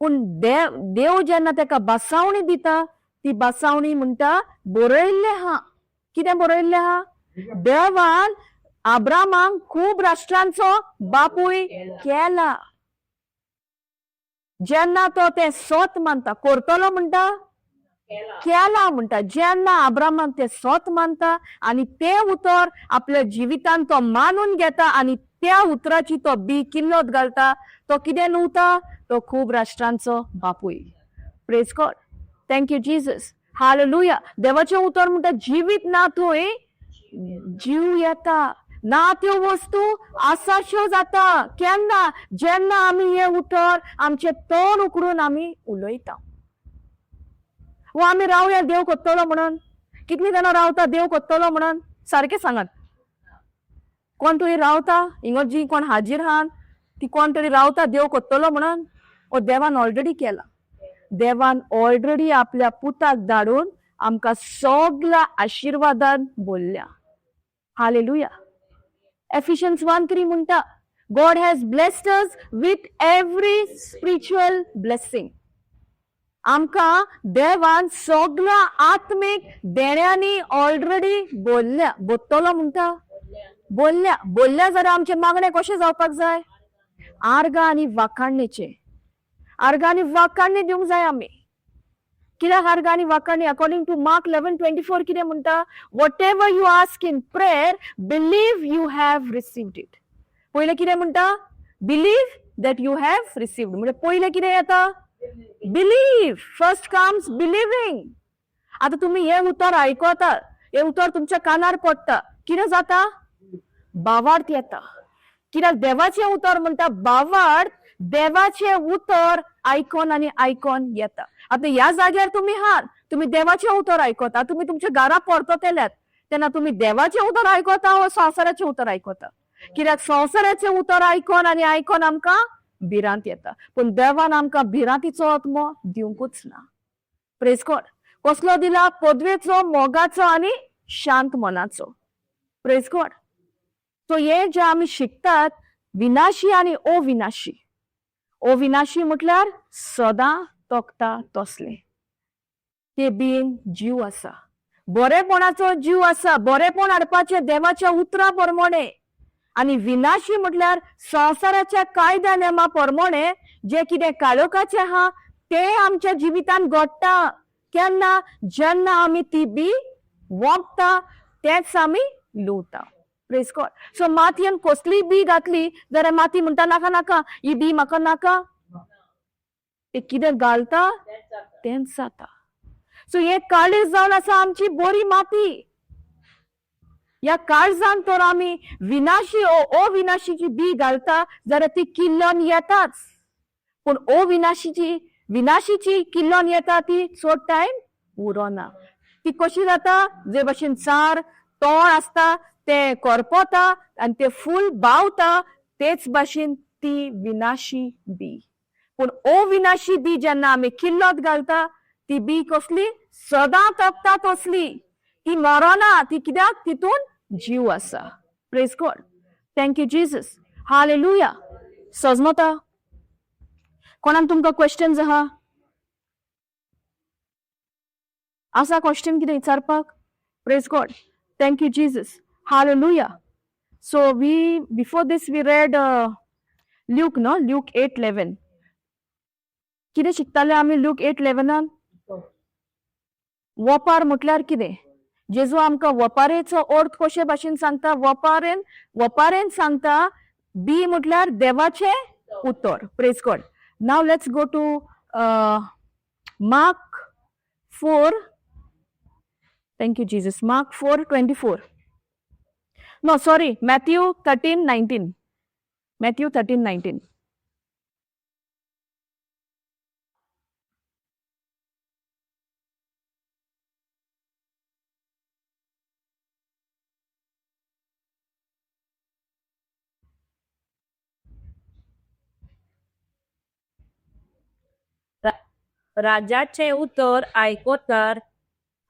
पूण देव देव जेन्ना ताका बसावणी दिता ती बसावणी म्हणटा बरयल्लें आहा. कितें बरयल्लें आहा? देवान आब्रामाक खूब राष्ट्रांचो बापूय केला. जेन्ना तो तें सत मानता, करतलो म्हणटा, केला म्हणटा. जेन्ना आब्रामान तें सत मानता आनी तें उतर आपल्या जिवितान तो मानून घेता आनी त्या उतराची तो बी किल्लत घालता, तो कितें न्हवता? तो खूब राष्ट्रांचो बापूय. Praise God. Thank you, Jesus. Hallelujah. देवाचें उतर म्हणटा जिवीत ना थंय जीव येता, ना त्यो वस्तू आसाश्यो जाता. केन्ना? जेन्ना आमी हें उतर आमचें तोंड उकडून आमी उलयता. वो आमी रावया देव कोत्तलो म्हणून. कितली जाणां रावता देव कोत्तलो म्हणून? सारकें सांगात, कोण तरी रावता हिंगा? जी कोण हाजीर आहात ती कोण तरी रावता देव कोत्तलो म्हणून? ओ देवान ऑलरेडी केला. देवान ऑलरेडी आपल्या पुताक धाडून आमकां सगळ्या आशिर्वादान बोलल्या. हालेलुया. एफिशियन्स 1:3 म्हणटा, God has blessed us with every spiritual blessing. आमकां देवान सगळ्या आत्मीक देण्यांनी ऑलरेडी बोलल्या. बोत्तलो म्हणटा, बोलल्या. बोलल्या जाल्यार आमचे मागणे कशें जावपाक जाय? आर्गां आनी वाखाणणेचे. आर्गां आनी वाखाणणी दिवंक जाय आमी. कित्याक आर्गां आनी वाखाणणी? According to Mark 11:24 कितें म्हणटा? Whatever you ask in prayer, believe you have received it. पयलें कितें म्हणटा? Believe that you have received. म्हणजे पयलें कितें येता? Believe. First comes believing. आता तुम्ही हे उतर आयकता, हे उतर तुमच्या कानार पडटा, कितें जाता? बावार्थ येता. कित्याक देवाचें उतर म्हणटा बावार्थ देवाचें उतर आयकोन आनी आयकोन येता. आतां ह्या जाग्यार तुमी आहात, तुमी देवाचें उतर आयकता. तुमी तुमच्या घरा परततल्यात तेन्ना तुमी देवाचें उतर आयकता वा संवसाराचें उतर आयकता? कित्याक संवसाराचें उतर आयकोन आनी आयकोन आमकां भिरांत येता, पूण देवान आमकां भिरांतीचो आत्मो दिवंकूच ना. प्रेज गॉड. कसलो दिला? पदवेचो, मोगाचो आनी शांत मनाचो. Praise God. सो हे जे आमी शिकतात, विनाशी आनी अविनाशी. अविनाशी म्हटल्यार सदां तोखता तसलें, ते बीन जीव आसा, बरेपणाचो जीव आसा, बरेपण हाडपाचें देवाच्या उतरा प्रमाणे. आनी विनाशी म्हटल्यार संवसाराच्या कायद्या नेमा प्रमाणे जे कितें काळोखाचें आहा तें आमच्या जिवितान घडटा. केन्ना? जेन्ना आमी ती बी वोंपता तेंच आमी लुवता. Praise God. सो मातयेन कसलीय बी घातली जाल्यार माती म्हणटा नाका नाका, ही बी म्हाका नाका. ते कितें घालता तेंच जाता. सो हे काळीज जावन आसा आमची बरी माती. ह्या काळजान तर आमी विनाशी अविनाशीची बी घालता जाल्यार ती किल्लोन येताच, पूण अविनाशीची विनाशीची किल्लोन येता ती चड टायम उरोना. ती कशी जाता? जे भशेन चार तोंड आसता तें करपता आनी तें फूल बावता, तेच भाशेन ती विनाशी बी. पूण अविनाशी बी जेन्ना आमी किल्लोत घालता ती बी कसली? सदां तपता तसली, ती मरना. ती कित्याक? तितून जीव आसा. Praise God. Thank you Jesus. Hallelujah. सजमता कोणाक तुमकां क्वेश्चन्स आहा? आसा क्वेश्चन कितें विचारपाक? Praise God. Thank you Jesus. Hallelujah. So we before this we read Luke, no? Luke 8:11. कितें शिकताले आमी ल्यूक 8:11? वपार म्हटल्यार कितें? जेजू आमकां वपारेचो अर्थ कशे भाशेन सांगता? वपारेन वपारेन सांगता, बी म्हटल्यार देवाचें उतर. Praise God. Now let's go to Mark 4. Thank you Jesus. Mark 4:24. No, sorry, Matthew 13:19. Matthew 13:19. राजाचें उतर आयकतात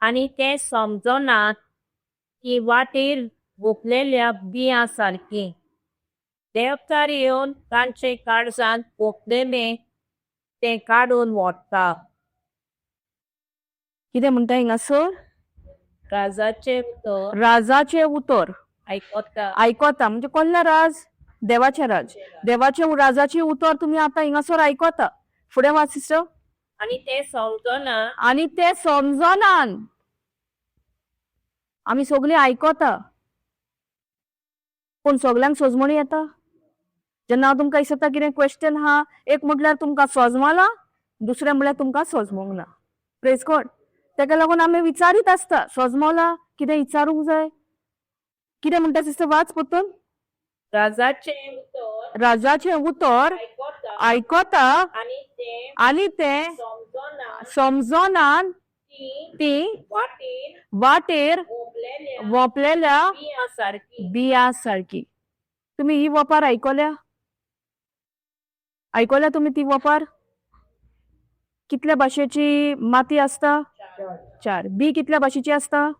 आनी तें समजनात ती वाटेर वोपलेल्या बियां सारकी. देवतार येवन तांचे काळजांत वोपलेलें तें काडून व्हरता. कितें म्हणटा हिंगासर? राजाचें उतर राजाचें उतर आयकता. आयकता म्हणजे कसलें राज? देवाचें राज. देवाचें राजाचें उतर तुमी आतां हिंगासर आयकता. फुडें वाच सिस्टर. आनी तें समजना. आनी ते समजनान. आमी सगळीं आयकता पूण सगल्यांक सजमणी येता? जेन्ना हांव तुमकां विचारता कितें क्वेश्चन आहा, एक म्हटल्यार तुमकां सजमलां, दुसरें म्हळ्यार तुमकां सजमोंक ना. Praise God. तेका लागून आमी विचारीत आसता, सजमलां कितें विचारूंक जाय. कितें म्हणटा सिस्टर? वाच परतून. राजाचें उतर राजाचें उतर आयकता आयकता आनी तें आनी तें समजना समजनान ती ती वाटेर वाटेर वोपलेल्या वोंपलेल्या बियां सारकी. बिया सारकी. तुमी ही वपार आयकल्या? आयकल्या तुमी ती वपार? कितल्या भाशेची माती आसता? चार. बी कितल्या भाशेची आसता?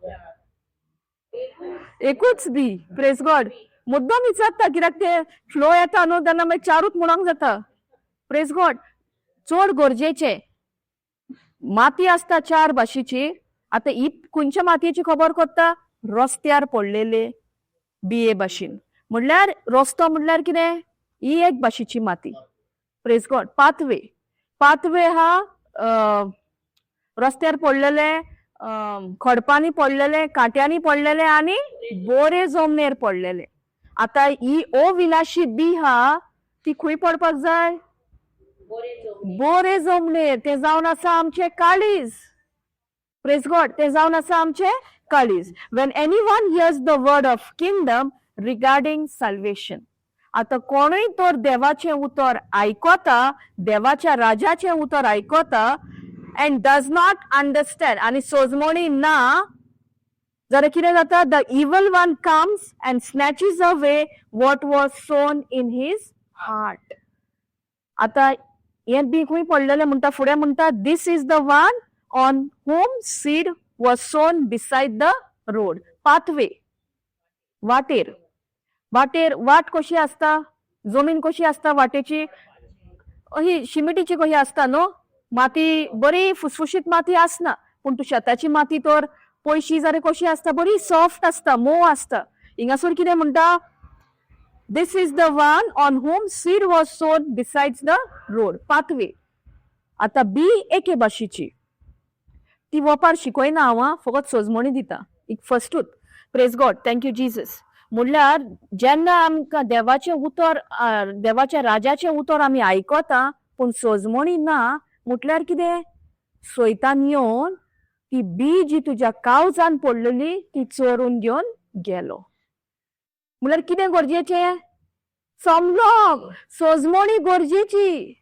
एकूच बी. Praise God. मुद्दम विचारता कित्याक ते फ्लो येता न्हू तेन्ना मागीर चारूच म्हणोंक जाता. Praise God. चड गरजेचें, माती आसता चार भाशेची. आतां ही खंयच्या मातयेची खबर कोत्ता? रस्त्यार पडलेले बिये भाशेन. म्हणल्यार रस्तो म्हणल्यार कितें? ही एक भाशेची माती. Praise God. Pathway, pathway हा रस्त्यार पडलेले, खडपांनी पडलेले, कांट्यांनी पडलेले आनी बोरे जमनीर पडलेले. आतां ही अविनाशी बी हा ती खंय पडपाक जाय? बोरे जमनीर. तें जावन आसा आमचें काळीज. Praise God. तें जावन आसा आमचें काळीज. When anyone hears the word of kingdom regarding salvation. आतां कोणूय तर देवाचें उतर आयकता, देवाच्या राजाचें उतर आयकता, एंड डज not understand, आनी सोजमणी ना, जाल्यार कितें जाता? The evil one comes and snatches away what was sown in his heart. आतां हें बी खंय पडलेलें म्हणटा? फुडें म्हणटा, this is the one on whom seed was sown beside the road, pathway. वाटेर, वाटेर वाट कशी आसता? जमीन कशी आसता वाटेची? ही शिमिटीची कशी आसता न्हू? माती बरी फुसफुशीत माती आसना, पूण तूं शेताची माती तर पयशी जाल्यार कशी आसता? बरी सॉफ्ट आसता, मोव आसता. हिंगासर कितें म्हणटा? This is the one on whom seed was sown besides the road, pathway. आतां बी एके भाशेची ती वोपार शिकयना हांव आं, फकत सोजमणी दिता एक फस्टूच. Praise God, thank you Jesus. म्हणल्यार जेन्ना आमकां देवाचें उतर, देवाच्या राजाचें उतर आमी आयकता, पूण सोजमणी ना म्हटल्यार कितें? सोयतान येवन ती बी जी तुज्या कावजान पडलेली ती चोरून घेवन गेलो. म्हणल्यार कितें गरजेचें? समजोंक सोजमणी गरजेची.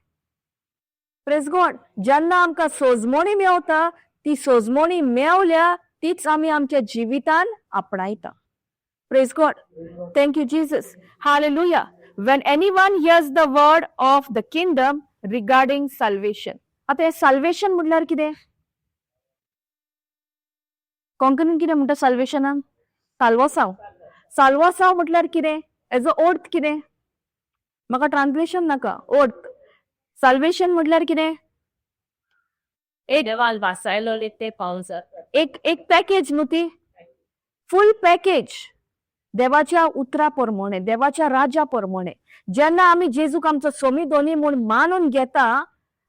Praise God. जेन्ना आमकां सोजमणी मेवता, ती सोजमणी मेवल्या तीच आमी आमच्या जिवितान आपणायता. Praise God, thank you Jesus, hallelujah. When anyone hears the word of the kingdom regarding salvation. आतां हें साल्वेशन म्हटल्यार कितें? कोंकणीन कितें म्हणटा साल्वेशनाक? साल्वासांव. साल्वासांव म्हटल्यार कितें? एजो अर्थ कितें? म्हाका ट्रान्सलेशन नाका, अर्थ. साल्वेशन म्हटल्यार कितें? देवान वासायलोले ते पावून जाता. एक एक पॅकेज न्हू ती, फूल पॅकेज. देवाच्या उतरा प्रमाणे, देवाच्या राजा प्रमाणे, जेन्ना आमी जेजूक आमचो सोमी दोनी म्हूण मानून घेता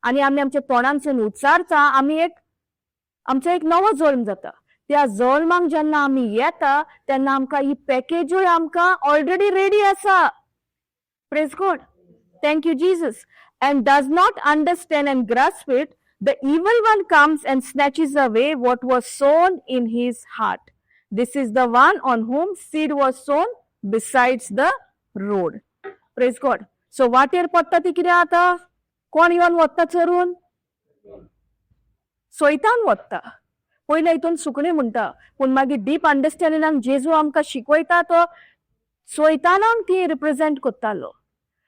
आनी आमी आमच्या तोंडांसून उच्चारता, आमी एक आमचो एक नवो जल्म जाता. त्या जल्माक जेन्ना आमी येता तेन्ना आमकां ही पॅकेजूय आमकां ऑलरेडी रेडी आसा. Praise God, thank you Jesus. And does not understand and grasp it, the evil one comes and snatches away what was sown in his heart. This is the one on whom seed was sown besides the road. Praise God. So वाटेर पडटा ती कितें जाता? कोण येवन वता चरून? सोयतान वता. पयले हितून सुकणीं म्हणटा, पूण मागीर डीप अंडरस्टँडिंगान जेजू आमकां शिकयता, तो सोयतानाक ती रिप्रेझेंट करतालो.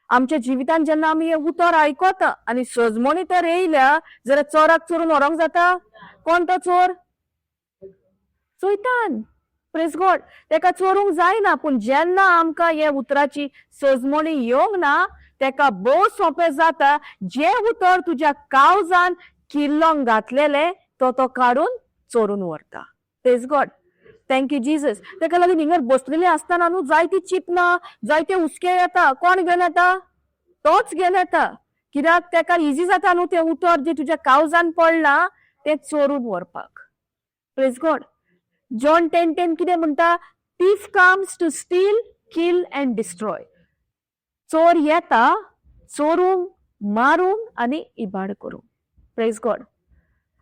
आमच्या जिवितान जेन्ना आमी हें उतर आयकता आनी सजमणी तर येयल्या जाल्यार चोराक चोरून व्हरोंक जाता? कोण तो चोर? सोयतान. Praise God. तेका चोरूंक जायना, पूण जेन्ना आमकां हे उतराची सजमणी येवंक ना, तेका भोव सोंपें जाता. जें उतर तुज्या कावजान किल्लोंक घातलेलें तो तो काडून चोरून व्हरता. Praise God, thank you Jesus. तेका लागून हिंगर बसलेली आसतना न्हू जायती चिंतना, जायते हुस्के येता. कोण घेवन येता? तोच घेवन येता. कित्याक? तेका इजी जाता न्हू तें उतर जें तुज्या कावजान पडलां तें चोरून व्हरपाक. Praise God. John 10:10 कितें म्हणटा? Thief comes to steal, kill and destroy. चोर येता चोरूंक, मारूंक आनी इबाड करूंक. Praise God.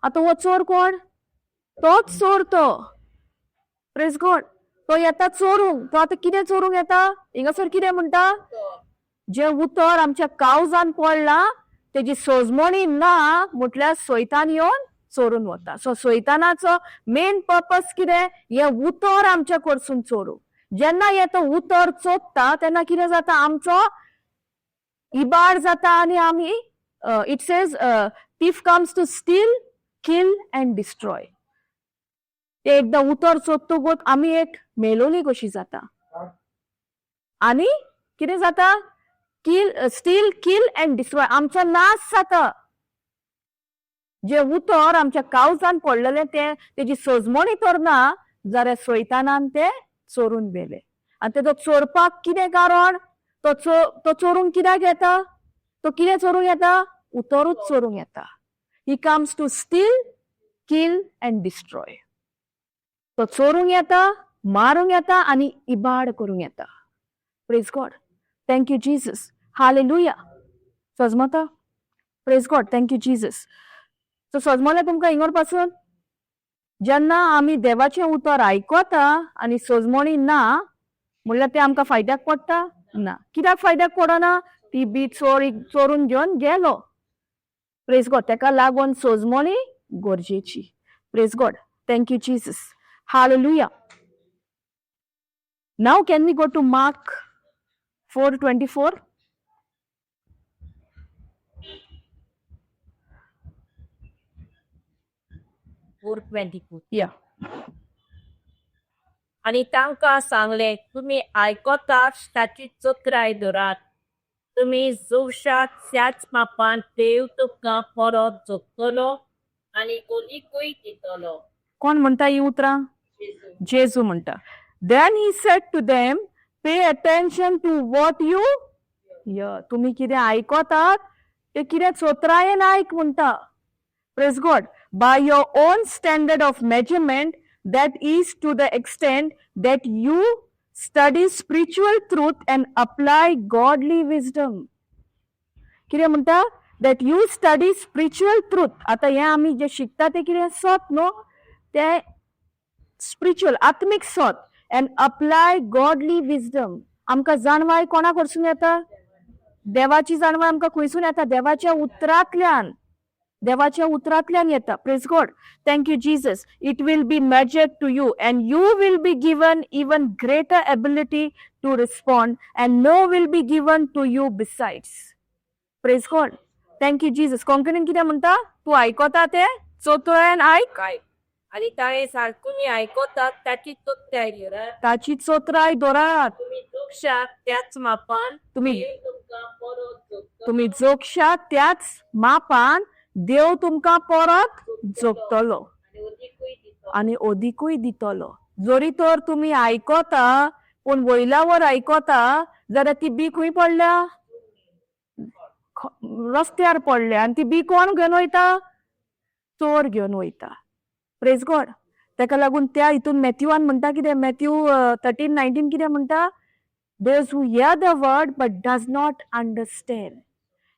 आतां हो चोर कोण? तोच चोर तो. Praise God. तो येता चोरूंक. तो आतां कितें चोरूंक येता? हिंगासर कितें म्हणटा? जें उतर आमच्या कावजान पडलां तेजी सोजमणी ना म्हटल्यार सोयतान येवन चोरून वता. सो सोयतानाचो मेन पर्पस कितें? हें उतर आमच्या कडसून चोरूंक. जेन्ना हें तो उतर चोरता तेन्ना कितें जाता? आमचो इबाड जाता. आनी आमी, it says, thief comes to steal, kill and destroy. ते एकदां उतर चोरतकूच आमी एक मेलोली कशी जाता. आनी कितें जाता? Kill, steal, kill and destroy. आमचो नाश जाता. जे उतर आमच्या कावजान पडलेलें तें तेजी सजमणी तर ना जाल्यार सोयतानान ते चोरून व्हेले. आनी तेजो चोरपाक कितें कारण? तो चोरूंक कित्याक येता? तो कितें चोरूंक येता? उतरूच चोरूंक येता. He comes to steal, kill and destroy. तो चोरूंक येता, मारूंक येता आनी इबाड करूंक येता. Praise God, thank you Jesus, hallelujah. सजमता? Praise God, thank you Jesus. So सजमलें तुमकां हिंगर पासून? जेन्ना आमी देवाचें उतर आयकता आनी सजमणी ना म्हणल्यार तें आमकां फायद्याक पडटा ना. कित्याक फायद्याक पडना? ती बी चोरी चोरून घेवन गेलो. Praise God. तेका लागून सजमणी गरजेची. Praise God, thank you Jesus, hallelujah. Now can we go to Mark 4:24? 4:24. या. आनी तांकां सांगलें, तुमी आयकतात ताची चत्राय धरात. तुमी जोशात त्याच मापान देव तुमकां परत जोखतलो आनी कोणीकूय दितलो. कोण म्हणटा ही उतरां? जेजू म्हणटा. Then he said to them, pay attention to what you hear. तुमी कितें आयकतात ते कितें चोत्रायेन आयक म्हणटा. Praise God. By your own standard of measurement, that is to the extent that you study spiritual truth and apply godly wisdom. कितें म्हणटा? That you study spiritual truth. आतां हें आमी जें शिकता तें कितें सत न्हू, तें स्पिरिच्युअल आत्मीक सत, एंड अप्लाय गॉडली विजडम. आमकां जाणवाय कोणा कडसून येता? देवाची जाणवाय आमकां खंयसून येता? देवाच्या उतरांतल्यान. देवाच्या उतरांतल्यान येता. Praise God. Thank you, Jesus. It will be measured to you and you will be given even greater ability to respond and more will be given to you besides. Praise God. Thank you, Jesus. कोंकणीन कितें म्हणटा? तूं आयकता तें चोतोळ्यान आयक. काय आनी ताणें सारकुनी आयकतात ताची चत्राय धरात. ताची चोत्राय दवरात. तुमी जोखशात त्याच मापान तुमी देव तुमकां परत जोखतलो. तुमी जोखशात त्याच मापान देव तुमकां परत जोखतलो आनी अदिकूय दितलो. आनी अदिकूय दितलो. जरी तर तुमी आयकता पूण वयल्यावर आयकता जाल्यार ती बी खंय पडल्या? रस्त्यार पडल्या. आनी ती बी कोण घेवन वयता? चोर घेवन वयता. Praise God. ताका लागून त्या हितून मॅथ्यूआन म्हणटा कितें? मॅथ्यू 13:19 कितें म्हणटा? Those who hear the word but does not understand.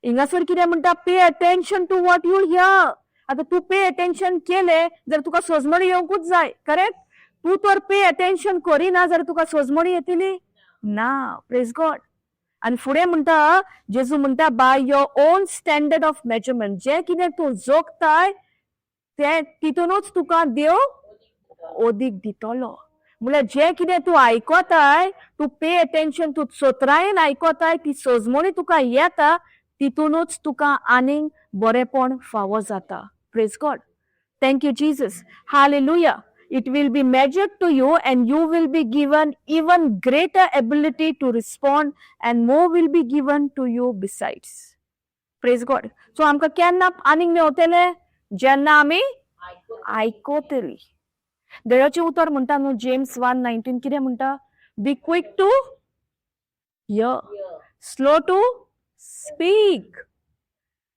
हिंगासर कितें म्हणटा? Pay attention to what you hear. आतां तूं पे अटेन्शन केलें जाल्यार तुका सोजमणी येवंकूच जाय, करेक्ट? तूं तर पे अटेन्शन करिना जाल्यार तुका सोजमणी येतली ना. Praise God. आनी फुडें म्हणटा, जेजू म्हणटा, by your own standard of measurement, जें कितें तूं जोखताय तें तितूनच तुका देव अदीक दितलो. म्हणल्यार जें कितें तूं आयकताय, तूं पे अटेन्शन, तूं चोत्रायेन आयकताय, ती सोजमणी तुका येता, तितूनच तुका आनीक बरेंपण फावो जाता. Praise God. Thank you, Jesus. Hallelujah. It will be measured to you and you will be given even greater ability to respond and more will be given to you besides. Praise God. So आमकां केन्ना आनीक मेवतले? जेन्ना आमी आयकतली. देवाचें उतर म्हणटा न्हू, James 1:19 कितें म्हणटा? Be quick to hear, slow to speak.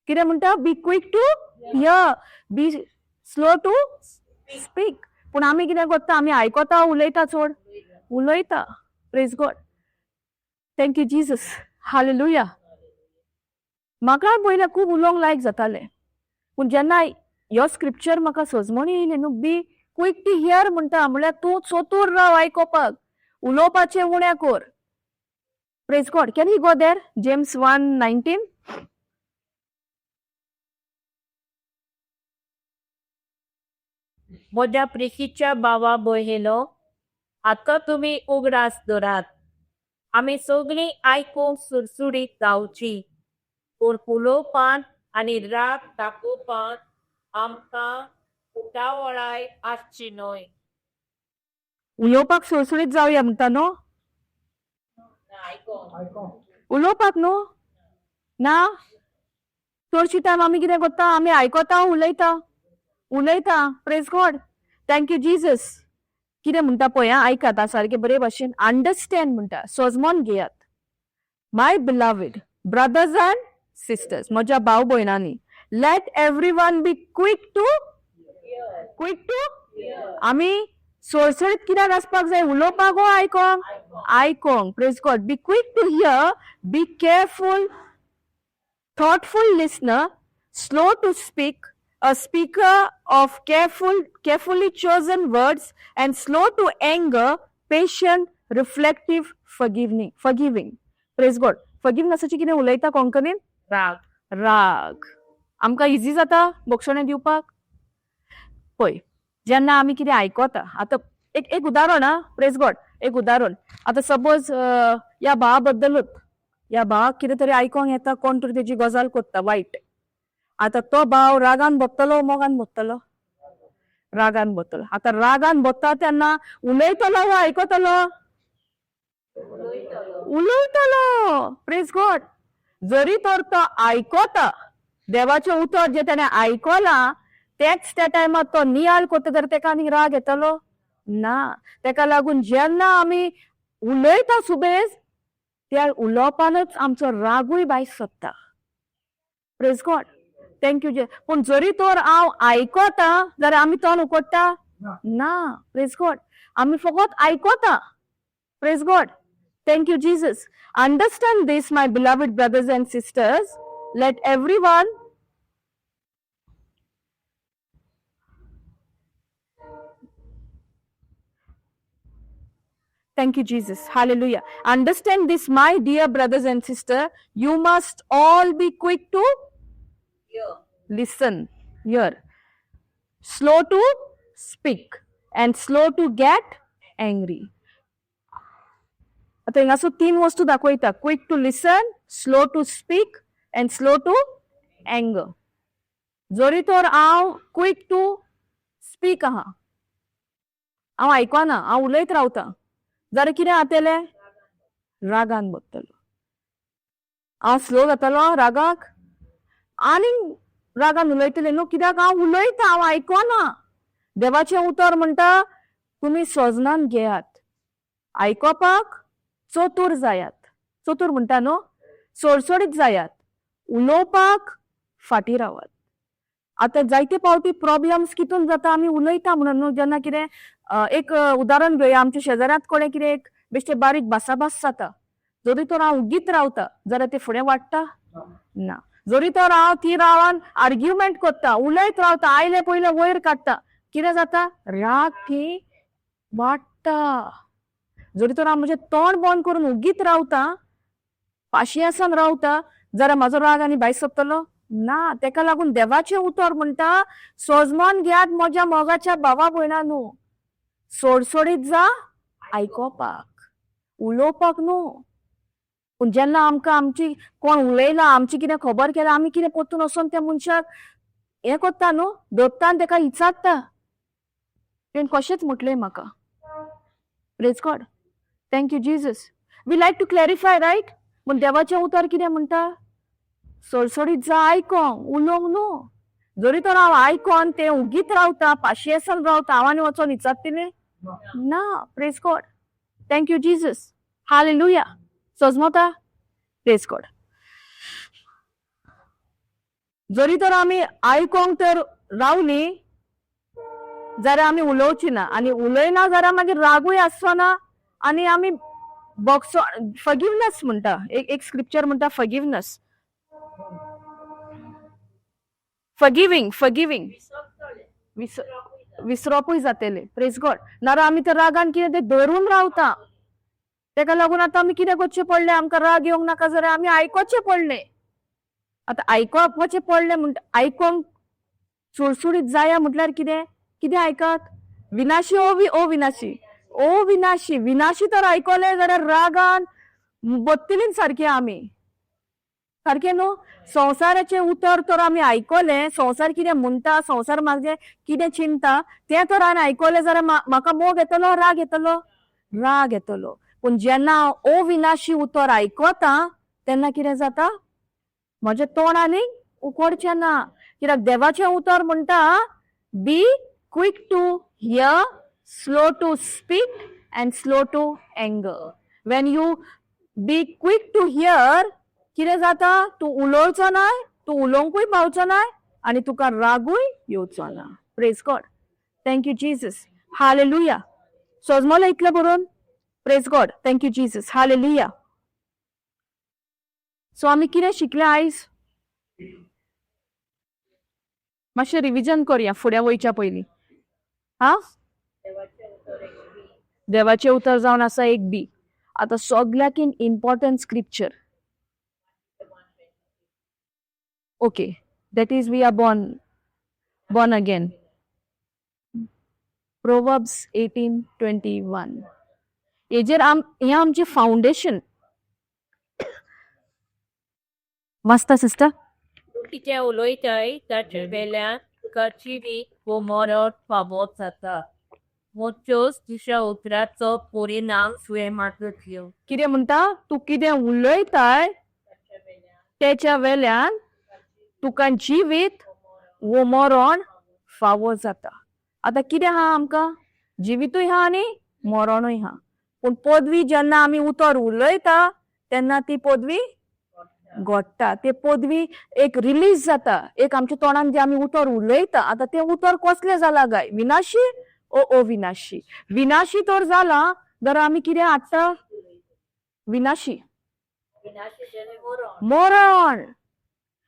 कितें म्हणटा? Be quick to hear, be slow to speak. पूण आमी कितें करता? आमी आयकता, उलयता, चड उलयता. Praise God. Thank you, Jesus. Hallelujah. म्हाका पयलें खूब उलोवंक लायक जातालें, पूण जेन्ना ह्यो स्क्रिप्चर म्हाका सजमणी येयली न्हू, बी क्विक टू here म्हणटा, म्हणल्यार तूं चतूर राव आयकोपाक, उलोवपाचें उणें कर. Praise God. Can you go there? James 1:19. म्हज्या प्रितीच्या भावा भयणीनो, आतां तुमी उगडास धरात, आमी सगळीं आयकूंक सुरसुरीत जावची, पूण उलोवपांत आनी राग दाखोवपांत आमकां उटावळाय आसची न्हय. उलोवपाक सुळसुळीत जावया म्हणटा न्हू? आयकोंक. उलोवपाक न्हू ना. चडशी टायम आमी कितें करता? आमी आयकता, उलयता, उलयता. Praise God. Thank you, Jesus. कितें म्हणटा पळय आं, आयकात आं सारकें बरे भाशेन. अंडरस्टँड म्हणटा, सोजमोन घेयात. My beloved brothers and sisters, म्हज्या भाव भयणांनी, let everyone be quick to, quick to. आमी सोळसोळीत कित्याक आसपाक जाय? उलोवपाक वो आयकोंक? आयकोंक. Praise God. Be quick to hear, be careful, thoughtful listener, slow to speak, a speaker of carefully chosen words, and slow to anger, patient, reflective, forgiving. Forgiving. Praise God. Forgiveness कितें उलयता कोंकणीन? राग. राग. आमकां इजी जाता बक्षणें दिवपाक. पळय, जेन्ना आमी कितें आयकता, आतां एक एक उदाहरण आं. Praise God. एक उदाहरण, आतां सपोज ह्या भावा बद्दलूच, ह्या भावाक कितें तरी आयकोंक येता, कोण तरी तेजी गजाल कोत्ता वायट. आतां तो भाव रागान बत्तलो, मोगान बत्तलो? रागान बत्तलो. आतां रागान बत्ता तेन्ना उलयतलो वा आयकतलो? उलयतलो. Praise God. जरी तर तो आयकता देवाचें उतर जें तेणें आयकलां तेंच त्या टायमार तो नियाळ करता जाल्यार तेका आनीक राग येतलो ना. तेका लागून जेन्ना आमी उलयता सुबेज त्या उलोवपानच आमचो रागूय भायर सरता. Praise God. Thank you जे. पूण जरी तर हांव आयकता जाल्यार आमी तोंड उकडटा ना. प्रेज गॉड. आमी फकत आयकता. Praise God. Thank you Jesus. Understand this, my beloved brothers and sisters. Let everyone Thank you, Jesus. Hallelujah. Understand this, my dear brothers and sisters. You must all be quick to listen, hear, slow to speak, and slow to get angry. आतां हिंगासर तीन वस्तू दाखयता: quick to listen, slow to speak and slow to anger. जरी तर हांव quick two speak आहा, हांव आयकना, हांव उलयत रावता जाल्यार कितें जातलें? रागान बत्तलो. हांव स्लो जातलो रागाक आनी रागान उलयतलें न्हू, कित्याक हांव उलयता, हांव आयकना. देवाचें उतर म्हणटा तुमी सजनान घेयात, आयकोपाक चतूर जायात. चतूर म्हणटा न्हू, सोडसोडीत जायात, उलोवपाक फाटीं रावात. आतां जायते फावटी प्रॉब्लम्स कितून जाता? आमी उलयता म्हणून न्हू. जेन्ना कितें एक उदाहरण घेवया, आमच्या शेजाऱ्यांत कोणें कितें एक बेश्टें बारीक भासाभास जाता, जरी तर हांव उगीत रावता जाल्यार तें फुडें वाडटा ना. जरी तर हांव ती रावन आर्ग्युमेंट करता, उलयत रावता, आयले पयलें वयर काडटा, कितें जाता? राग ती वाडटा. जरी तर हांव म्हजें तोंड बंद करून उगीत रावता, पाशियेंसान रावता जाल्यार म्हाजो राग आनी भायर सरतलो ना. तेका लागून देवाचें उतर म्हणटा, सोजमोन घेयात म्हज्या मोगाच्या भावा भयणांनो, सोडसोडीत जा आयकोपाक, उलोवपाक न्हू. पूण जेन्ना आमकां आमची कोण उलयला, आमची कितें खबर केल्या, आमी कितें परतून वचोन त्या मनशाक हें करता न्हू, धरता आनी तेका विचारता, तेणें कशेंच म्हटलें म्हाका. Praise God. Thank you Jesus. We like to clarify, right? पूण देवाचें उतर कितें म्हणटा? सोडसोडीत जा आयकोंक, उलोवंक न्हू. जरी तर हांव आयकोन तें उगीत रावता, पाशियेंसान रावता, हांव आनी वचोन विचारतलें ना. Praise God. Thank you Jesus. Hallelujah. सजमता? Praise God. जरी तर आमी आयकोंक तर रावली जाल्यार आमी उलोवची ना, आनी उलयना जाल्यार मागीर रागूय आसचो ना आनी आमी बॉक्सो. फॉरगिवनेस म्हणटा, एक एक स्क्रिप्चर म्हणटा फॉरगिवनेस, फॉरगिवींग, फॉरगिवींग, विसरोपूय जातले. Praise God. नाजाल्यार आमी तर रागान कितें तें धरून रावता. तेका लागून आतां आमी कितें करचें पडलें? आमकां राग येवंक नाका जाल्यार आमी आयकोचें पडलें. आतां आयकोपाचें पडलें म्हणटा, आयकोंक सुडसुडीत जाया म्हटल्यार कितें? कितें आयकात? विनाशी ओ विनाशी, ओ विनाशी. विनाशी तर आयकलें जाल्यार रागान बत्तलीन सारकें आमी, सारकें न्हू? संवसाराचें उतर तर आमी आयकलें, संवसार कितें म्हणटा, संवसार म्हाजें कितें चिंता तें तर हांवें आयकलें जाल्यार म्हाका मोग येतलो, राग येतलो? राग येतलो. पूण जेन्ना हांव अविनाशी उतर आयकता तेन्ना कितें जाता? म्हजें तोंड आनी उकोडचें ना, कित्याक देवाचें उतर म्हणटा, be quick to hear, slow to speak and slow to anger. When you be quick to hear, कितें जाता? तूं उलोवचो नाय, तूं उलोवंकूय पावचो नाय आनी तुका रागूय येवचो ना. Praise God. Thank you Jesus. Hallelujah. सजमोलें इतलें बरोवन? Praise God. Thank you Jesus. Hallelujah. So आमी कितें शिकले आयज? मातशें रिविजन करुया फुडें वयच्या पयलीं. हा, देवाचें उतर जावन आसा एक बी. आतां सगळ्याकीन important scripture, okay, that is we are born again. Proverbs 18:21. हेजेर आम हें आमचें फावंडेशन. वाचता सिस्टर? कितें उलयताय ताचे वेल्यान तुका जिवीत वो मरण फावो जाता. मोच्योच तुज्या उतराचो परिणाम तुवें मातलो. कितें म्हणटा? तूं कितें उलयताय तेच्या वेल्यान तुका जिवीत वो मरण फावो जाता. आतां कितें आहा आमकां? जिवितूय आहा आनी मरणूय आहा. पूण पदवी जेन्ना आमी उतर उलयता तेन्ना ती पदवी घडटा. ते पदवी एक रिलीज जाता. एक आमच्या तोंडान जे आमी उतर उलयता, आतां तें उतर कसलें जालां काय? विनाशी ओ अविनाशी? विनाशी तर जालां जाल्यार आमी कितें हाडटा? विनाशी मरण.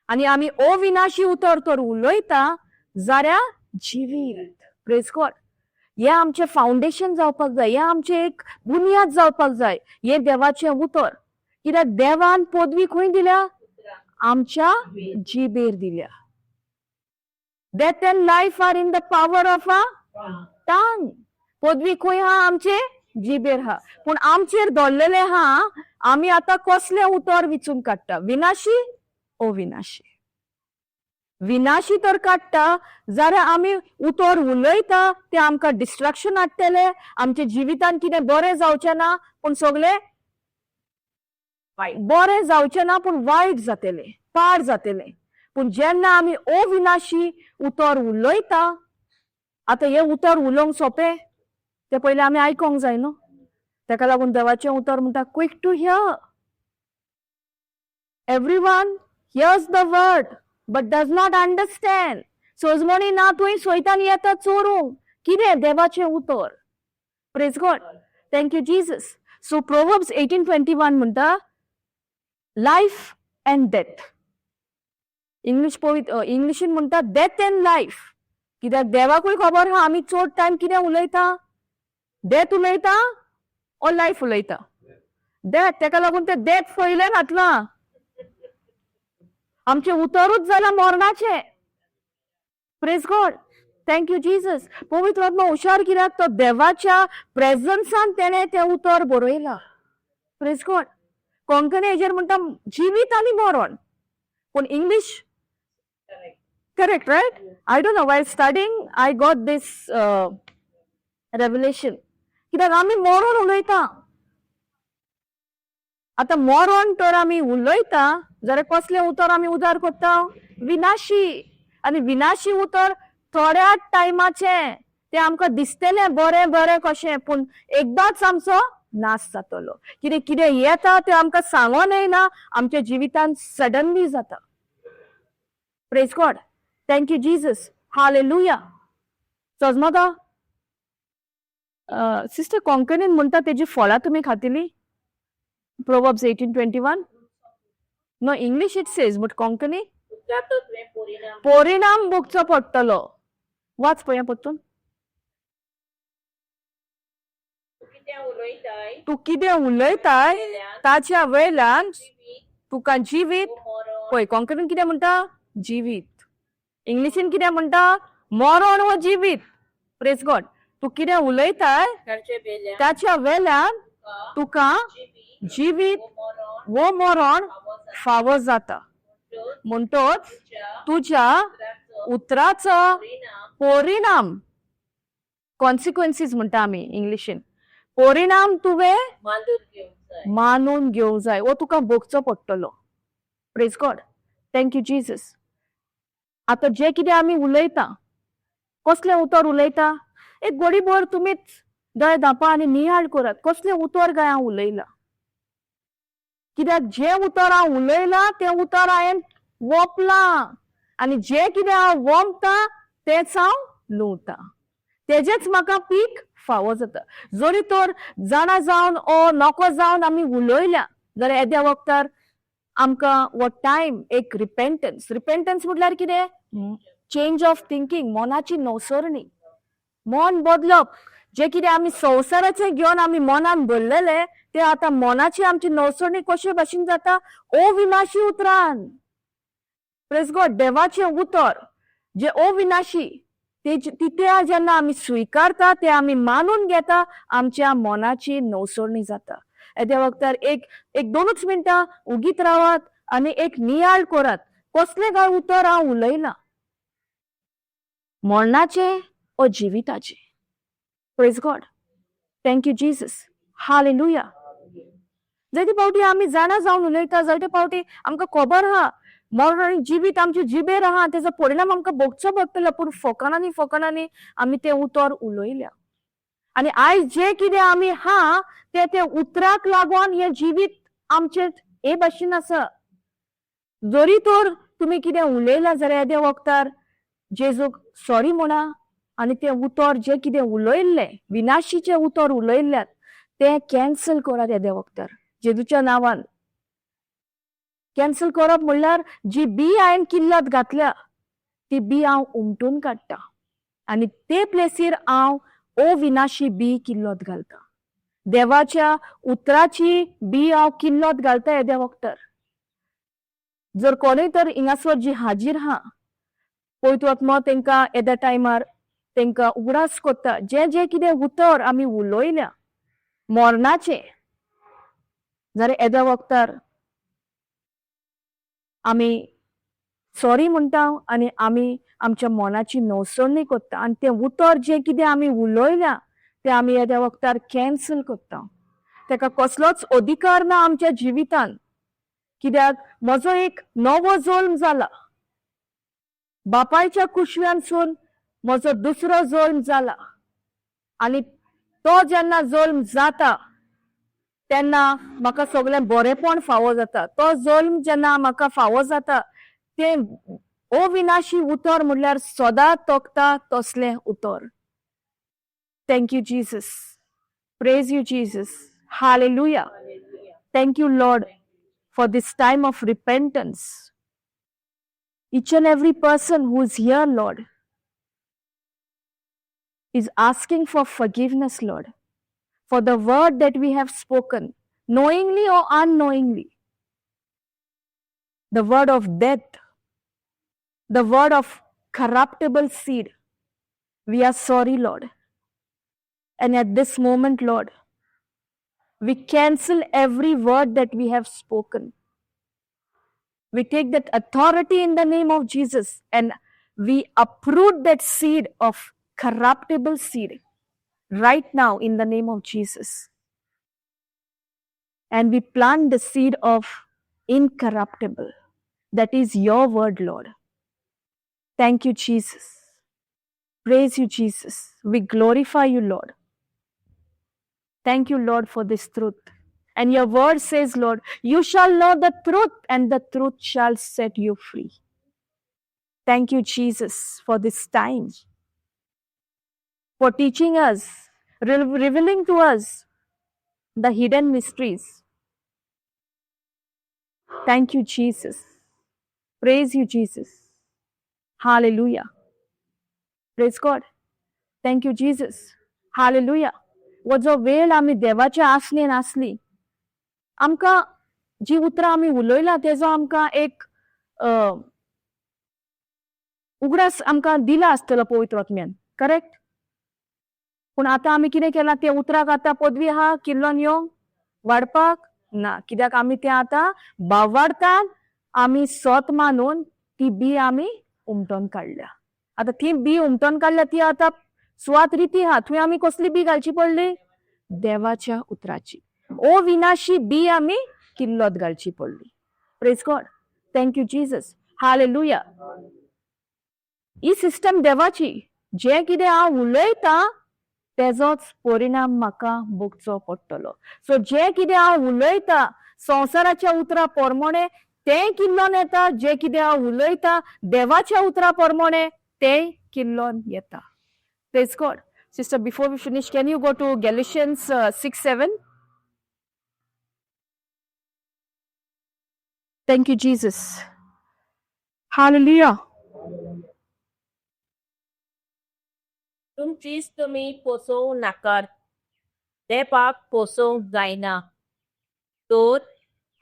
आनी आमी अविनाशी उतर तर उलयता जाल्यार जिवीत. Praise God. हें आमचें फावंडेशन जावपाक जाय. हें आमचें एक बुन्याद जावपाक जाय, हें देवाचें उतर. कित्याक देवान पदवी खंय दिल्या? आमच्या जिबेर दिल्या. Death and life are in the power of a tongue. पदवी खंय आहा? आमचे जिबेर आहा. पूण आमचेर धरलेलें आहा आमी आतां कसलें उतर विचून काडटा, विनाशी अविनाशी? विनाशी तर काडटा जाल्यार आमी उतर उलयता तें आमकां डिस्ट्रक्शन हाडटलें. आमच्या जिवितान कितें बरें जावचें ना, पूण सगळें बरें जावचें ना, पूण वायट जातलें, पाड जातलें. पूण जेन्ना आमी अविनाशी उतर उलयता, आतां हें उतर उलोवंक सोंपें? तें पयलीं आमी आयकोंक जाय न्हू. ताका लागून देवाचें उतर म्हणटा, quick to hear. Everyone hears the word but does not understand. सोजमणी ना थंय सोयतान येता चोरूंक. कितें? देवाचें उतर. Praise God. Thank you, Jesus. So Proverbs 18:21 म्हणटा life and death. English Pavit इंग्लिशीन म्हणटा डेथ अँड लायफ. कित्याक देवाकूय खबर आहा आमी चड टायम कितें उलयता? डेथ उलयता ओ लायफ उलयता? डेथ. तेका लागून ते डेथ पयलें घातलां. आमचें उतरूच जालां मरणाचें. Praise God. Thank you, Jesus. पवित्र आत्मा हुशार, कित्याक तो देवाच्या प्रेजन्सान तेणें तें उतर बरयलां. Praise God. Konkani हेजेर म्हणटा जिवीत आनी मरण, पूण English correct, right? I don't know, while studying I got this revelation. कित्याक आमी मरण उलयता. आतां मरण तर आमी उलयता जाल्यार कसलें उतर आमी उदार करता? विनाशी. आनी विनाशी उतर थोड्या टायमाचें. तें आमकां दिसतलें बरें बरें कशें, पूण एकदांच आमचो नाश जातलो. कितें कितें येता तें आमकां सांगोन येयना, आमच्या जिवितान सडनली जाता. Praise God. Thank you, Jesus. Hallelujah. सजमता sister, कोंकणीन म्हणटा तेजी फळां तुमी खातली? Proverbs 18:21. No, English it says, but Konkani? उतराचो तुवें परिणाम परिणाम भोगचो पडटलो. वाच पळया परतून. तूं कितें उलयताय तूं कितें उलयताय वेल्यान ताच्या वेल्यान जिवीत तुका जिवीत वो मरण पळय, कोंकणीन कितें म्हणटा? जिवीत. इंग्लिशीन कितें म्हणटा? मरण वो जिवीत. Praise God. तूं कितें उलयताय ताचे वेल्यान ताच्या वेल्यान तुका तुका जिवीत जिवीत वो मरण वो मरण फावो जाता. फावो जाता. म्हणटोच म्हणटोच तुज्या तुज्या उतराचो उतराचो परिणाम परिणाम, कॉन्सिक्वेन्सीस म्हणटा आमी इंग्लिशीन, परिणाम तुवें मानून घेवंक जाय. मानून घेवंक जाय वो तुका भोगचो पडटलो. Praise God. Thank you, Jesus. आतां जें कितें आमी उलयता, कसलें उतर उलयता? एक घडीभर तुमीच दोळे धांपा आनी नियाळ करात, कसलें उतर काय हांव उलयलां? कित्याक जें उतर हांव उलयलां तें उतर हांवें वोपलां आनी जें कितें हांव वोमतां तेंच हांव लुवतां, तेजेच म्हाका पीक फावो जाता. जरी तर जाणा जावन ओ नको जावन आमी उलयल्या जाल्यार येद्या वखतार आमकां हो टायम एक रिपेंटन्स. रिपेंटन्स म्हटल्यार कितें? चेंज ऑफ थिंकींग, मनाची नवसरणी, मन बदलप. जे कितें आमी संवसाराचें घेवन आमी मनान भरलेले ते आतां मनाची आमची नवसरणी कशे भाशेन जाता? अविनाशी उतरान. Praise God. देवाचें उतर जें अविनाशी. ते जेन्ना आमी स्विकारता, ते आमी मानून घेता, आमच्या मनाची नवसरणी जाता. येद्या वखतार एक एक दोनूच मिनटां उगीत रावात आनी एक नियाळ करात, कसलें काय उतर हांव उलयलां, मरणाचें ओ जिविताचें. Praise God. Thank you, Jesus. Hallelujah. जायते फावटी आमी जाणा जावन उलयता. जायते फावटी आमकां खबर आहा, मरण आनी जिवीत आमचे जिबेर आहा, तेजो परिणाम आमकां भोगचो पडटलो, पूण फकाणांनी फकाणांनी आमी तें उतर उलयल्या आनी आयज जें कितें आमी हा तें ते उतराक लागून हें जिवीत आमचें हे भाशेन आसा. जरी तर तुमी कितें उलयला जाल्यार येद्या वखतार जेजूक सॉरी म्हणा आनी तें उतर जें कितें उलयल्लें, विनाशीचें उतर उलयल्ल्यात, तें कॅन्सल करात येद्या वखतार जेजूच्या नांवान. कॅन्सल करप म्हणल्यार जी बी हांवें किल्लत घातल्या ती बी हांव उमटून काडटा आनी ते प्लेसीर हांव अविनाशी बी किल्लत घालता. देवाच्या उतराची बी हांव किल्लत घालता येद्या वखतार. जर कोणूय तर हिंगासर जी हाजीर हा, पवित्र आत्मो तेंकां येद्या टायमार तेंकां उगडास कोत्ता, जें जें कितें उतर आमी उलयल्या मरणाचें जाल्यार येद्या वखतार आमी सॉरी म्हणटा आनी आमी आमच्या मनाची नवसरणी कोत्ता आनी तें उतर जें कितें आमी उलयल्या तें आमी येद्या वखतार कॅन्सल कोत्ता. तेका कसलोच अधिकार ना आमच्या जिवितान, कित्याक म्हजो एक नवो जल्म जाला. बापायच्या कुशव्यानसून म्हजो दुसरो जल्म जाला आनी तो जेन्ना जल्म जाता तेन्ना म्हाका सगळें बरेंपण फावो जाता. तो जल्म जेन्ना म्हाका फावो जाता, तें अविनाशी उतर म्हणल्यार सदां तोखता तसलें उतर. Thank you, Jesus. Praise you, Jesus. Hallelujah. Thank you, Lord, for this time of repentance. Each and every person who is here, Lord, is asking for forgiveness, Lord, for the word that we have spoken, knowingly or unknowingly. The word of death, the word of corruptible seed. We are sorry, Lord. And at this moment, Lord, we cancel every word that we have spoken. We take that authority in the name of Jesus and we uproot that seed of corruptible seed right now in the name of Jesus. And we plant the seed of incorruptible. That is your word, Lord. Thank you, Jesus. Praise you, Jesus. We glorify you, Lord. Thank you, Lord, for this truth. And your word says, Lord, you shall know the truth, and the truth shall set you free. Thank you, Jesus, for this time, for teaching us, revealing to us the hidden mysteries. Thank you, Jesus. Praise you, Jesus. Hallelujah. Praise God. Thank you, Jesus. Hallelujah. हो जो वेळ आमी देवाच्या आसनेन आसली, आमकां जी उतरां आमी उलयला तेजो आमकां एक उगडास आमकां दिला आसतलो पवित्र आत्म्यान, करेक्ट? पूण आतां आमी कितें केलां? ते उतराक आतां पदवी आहा किल्लोन येवंक वाडपाक ना, कित्याक आमी तें आतां बावाडटात. आमी सोत मानून ती बी आमी उमटोन काडल्या. आतां ती बी उमटोन काडल्या, ती आतां सुवात रिती आहा. थंय आमी कसली बी घालची पडली? देवाच्या उतराची अविनाशी बी आमी किल्लत घालची पडली. Praise God. Thank you, Jesus. Hallelujah. He system देवाची. जें कितें हांव उलयतां तेजोच परिणाम म्हाका भोगचो पडटलो. सो जें कितें हांव उलयतां संवसाराच्या उतरा प्रमाणे तें किल्लोन येता. जें कितें हांव उलयतां देवाच्या उतरा प्रमाणे तें किल्लोन येता. Praise God. Sister, before we finish, can you go to Galatians 6:7? Thank you, Jesus. Hallelujah. तुमचीच तुमी पोसोवं नाकात, देवाक पोसोवंक जायना. तर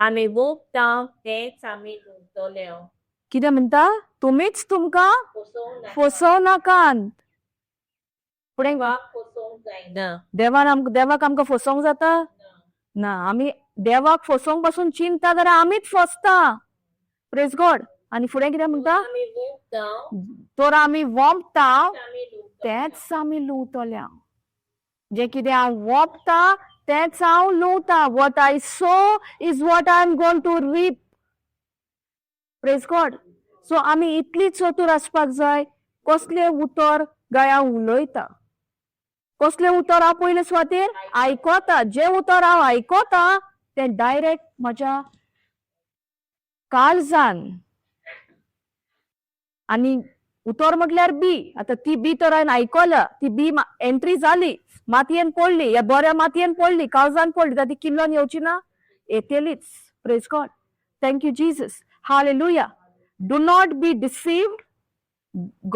आमी वोगता तेंच आमी लुंवतले. कितें म्हणटा? तुमीच तुमकां पोसोवं नाकात. फसोवं नाकात. फुडें देवाक फसोवंक जायना. देवान आमकां, देवाक आमकां फसोवंक जाता ना. आमी देवाक फसोवंक पासून चिंता जाल्यार आमीच फसता. प्रेज गॉड. आनी फुडें कितें म्हणटा? आमी वोंपता, तर आमी वोंपता आमी लुवता. तेंच आमी लुवतल्या. जें कितें हांव वोंपता तेंच हांव लुवता. What I sow is what I am going to reap. Praise God. So आमी इतली चतूर आसपाक जाय, कसलें उतर गाय हांव उलयता, कसलें उतर हांव पयले सुवातेर आयकता. जें उतर हांव आयकता तें डायरेक्ट म्हज्या काळजान. आनी उतर म्हटल्यार बी. आतां ती बी तर हांवें आयकला, ती बी एंट्री जाली, मातयेन पडली, ह्या बऱ्या मातयेन पडली, काळजान पडली, जाल्यार ती किल्लोन येवची ना? येतलीच. Praise God. Thank you Jesus. Hallelujah. Do not be deceived.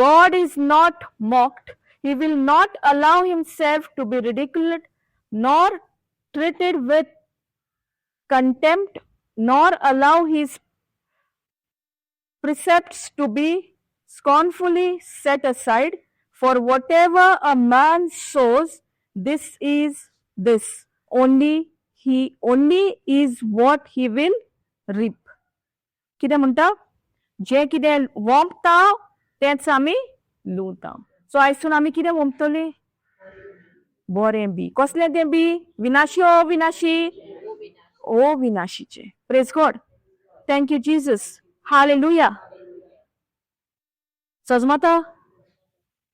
God is not mocked. He will not allow himself to be ridiculed, nor treated with contempt, nor allow his precepts to be scornfully set aside. For whatever a man sows, this only is what he will reap. कितें म्हणटा? जें कितें वोंपता तेंच आमी लुवता. So आयसून आमी कितें वोंपतली? बरें बी. कसलें तें बी? विनाशी ओ विनाशी? ओ विनाशीचें. Praise God. Thank you Jesus. Hallelujah. सजमता?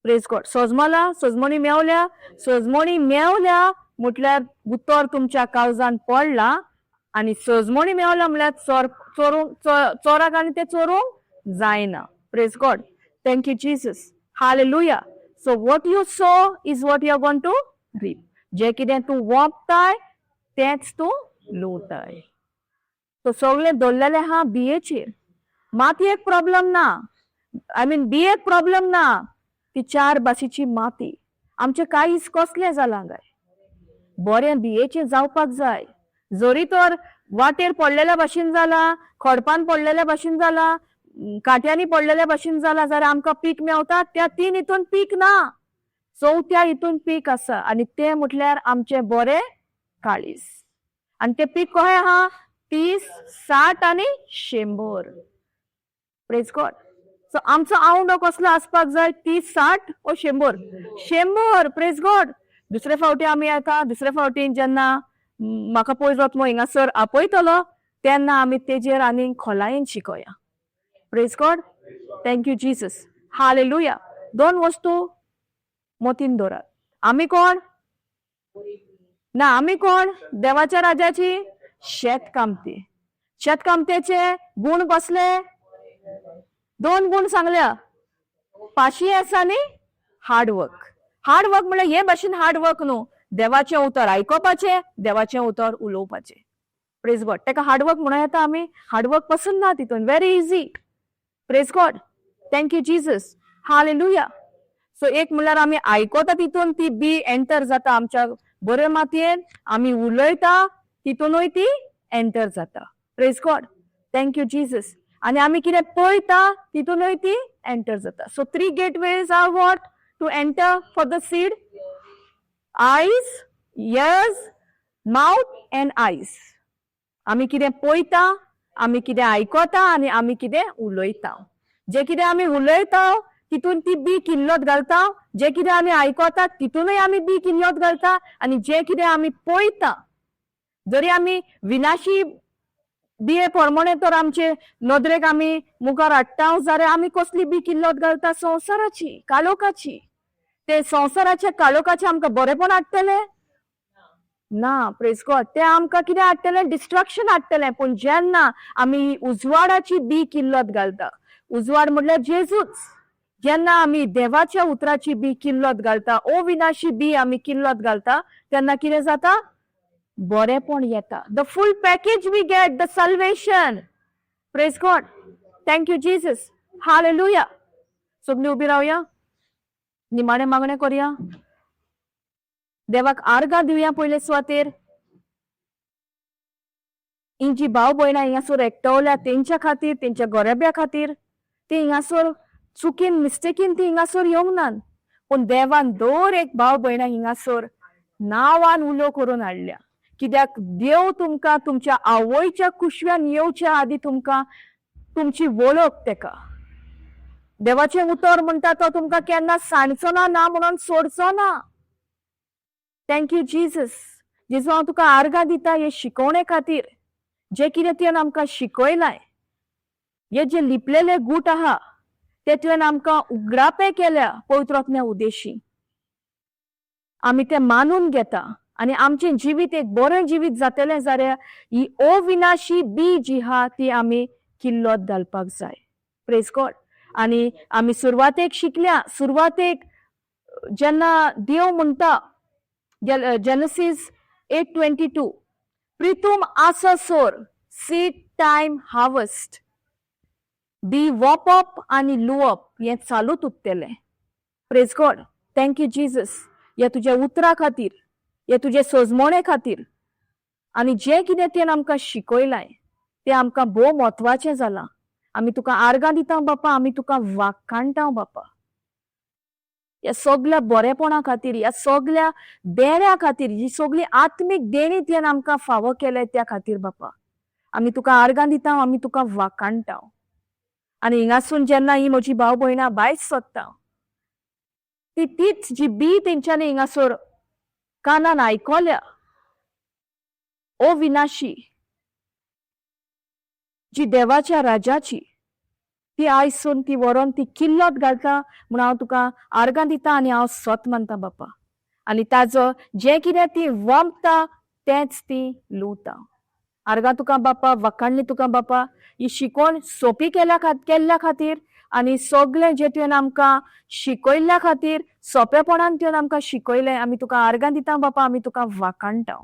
Praise God. सजमला? सजमणी मेवल्या? सजमणी मेवल्या म्हटल्यार उतर तुमच्या काळजान पडला आनी सजमणी मेवल्या म्हळ्यार चोर चोरूंक, चोराक आनी तें चोरूंक जायना. Praise God. Thank you Jesus. Hallelujah. So what you sow is what you are going to reap. जें कितें तूं वोंपताय तेंच तूं लुवताय. सो सगळें दवरलेलें आहा बियेचेर. मातयेक प्रॉब्लम ना, I mean बियेक प्रॉब्लम ना. ती चार भाशेची माती. आमचें काळीज कसलें जालां काय? बरें बियेचें जावपाक जाय. जरी तर वाटेर पडलेल्या भाशेन जाला, खडपान पडलेल्या भाशेन जाला, काट्यांनी पडलेल्या भाशेन जाला, जाल्यार आमकां पीक मेवता. त्या तीन हितून पीक ना, चवथ्या हितून पीक आसा आनी तें म्हटल्यार आमचें बरें काळीज. आनी तें पीक कशें आहा? 30, 60 आनी 100. Praise God. सो आमचो आवंडो कसलो आसपाक जाय? 30, 60 ओ 100? 100. Praise God. दुसरे फावटी आमी येता. दुसरे फावटी जेन्ना म्हाका पयस वत हिंगासर आपयतलो तेन्ना आमी तेजेर आनीक खोलायेन शिकोया. Praise God. Thank you Jesus. Hallelujah. दोन वस्तू मतीन दवरात. आमी कोण ना? आमी कोण? देवाच्या राजाची शेतकामती. शेतकामत्याचे गुण कसले? दोन गुण सांगल्या, पाशियेंस आनी हार्डवर्क. हार्डवर्क म्हणल्यार हे भाशेन हार्डवर्क न्हू, देवाचें उतर आयकोपाचें, देवाचें उतर उलोवपाचें. प्रेज गॉड. ताका हार्डवर्क म्हणूं येता आमी? हार्डवर्क पसून ना तितून. Very easy. Praise God. Thank you Jesus. Hallelujah. So एक म्हणल्यार आमी आयकता, तितून ती बी एंटर जाता आमच्या बरे मातयेन. आमी उलयता, तितूनय ती एंटर जाता. Praise God. Thank you Jesus. आनी आमी कितें पळयता तितूनय ती एंटर जाता. So three gateways are what to enter for the seed? Eyes, ears, mouth and eyes. आमी कितें पळयता, आमी कितें आयकता आनी आमी कितें उलयता. जे कितें आमी उलयता तितून ती बी किल्लत घालता. जे कितें आमी आयकता तितूनय आमी बी किल्लत घालता. आनी जे कितें आमी पळयता, जरी आमी विनाशी बिये प्रमाणे तर आमचे नदरेक आमी मुखार हाडटा, जाल्यार आमी कसली बी किल्लत घालता? संवसाराची, काळोखाची. ते संवसाराच्या काळोखाचे आमकां बरेपण हाडटले ना. प्रेज गॉड. ते आमकां कितें हाडटलें? डिस्ट्रक्शन हाडटलें. पूण जेन्ना आमी उजवाडाची बी किल्लत घालता, उजवाड म्हटल्यार जेजूच, जेन्ना आमी देवाच्या उतराची बी किल्लत घालता, अविनाशी बी आमी किल्लत घालता, तेन्ना कितें जाता? बरेपण येता. The full package we get, the salvation. Praise God. Thank you Jesus. Hallelujah. सगळीं उबी रावया. निमाणें मागणें करुया. देवाक आर्गां दिवया. पयले सुवातेर ही जी भाव भयणां हिंगासर एकटवल्या तेंच्या खातीर, तेंच्या गोरेब्या खातीर. ती हिंगासर चुकीन, मिस्टेकीन ती हिंगासर येवंक नात. पूण देवान दर एक भाव भयणां हिंगासर नांवान उलो करून हाडल्या. कित्याक देव तुमकां तुमच्या आवयच्या कुशव्यान येवच्या आदी तुमकां तुमची वळख तेका. देवाचें उतर म्हणटा तो तुमकां केन्ना सांडचो ना, ना म्हणून सोडचो ना. Thank you Jesus. जेजू, हांव तुका आर्गां दिता हे शिकवणे खातीर, जे कितें तुवें आमकां शिकयलाय. हे जे लिपलेले गूट आहा ते तुवें आमकां उगडापे केल्या पवित्र आत्म्या उदेशी. आमी ते मानून घेता आनी आमचें जिवीत एक बरें जिवीत जातलें जाल्यार ही अविनाशी बी जी आहा ती आमी किल्लोत घालपाक जाय. Praise God. आनी आमी सुरवातेक शिकल्या, सुरवातेक जेन्ना देव म्हणटा, जेनसीस 8:22, प्रितूम आसोसर सीड टायम हार्वस्ट, बी वोपप आनी लुवप हें चालूच उरतलें. Praise God. Thank you Jesus, ह्या तुज्या उतरा खातीर, हे तुजे सोजमणे खातीर आनी जें कितें तुवें आमकां शिकयलाय तें आमकां भोव म्हत्वाचें जालां. आमी तुका आर्गां दिता बापा, आमी तुका वाखाणटा बापा, ह्या सगल्या बरेपणा खातीर, ह्या सगल्या देण्या खातीर, ही सगळी आत्मीक देणी तुवें आमकां फावो केले त्या खातीर बापा आमी तुका आर्गां दिता, आमी तुका वाखाणटा. आनी हिंगासून जेन्ना ही म्हजी भाव भयणां भायर सोदता, ती तीच जी बी तेंच्यांनी हिंगासर कानान आयकल्या, अविनाशी जी देवाच्या राजाची, ती आयसून ती व्हरोन ती किल्लत घालता म्हूण हांव तुका आर्गां दिता आनी हांव सत मानता बापा. आनी ताजो जें कितें ती वमता तेंच ती लुवता. आर्गां तुका बापा, वखाणली तुका बापा, ही शिकवण सोंपी केल्ल्या खातीर आनी सगळें जें तुवें आमकां शिकयल्ल्या खातीर, सोंपेपणान तुवें आमकां शिकयलें. आमी तुका आर्गां दिता बापा, आमी तुका वाखाणटा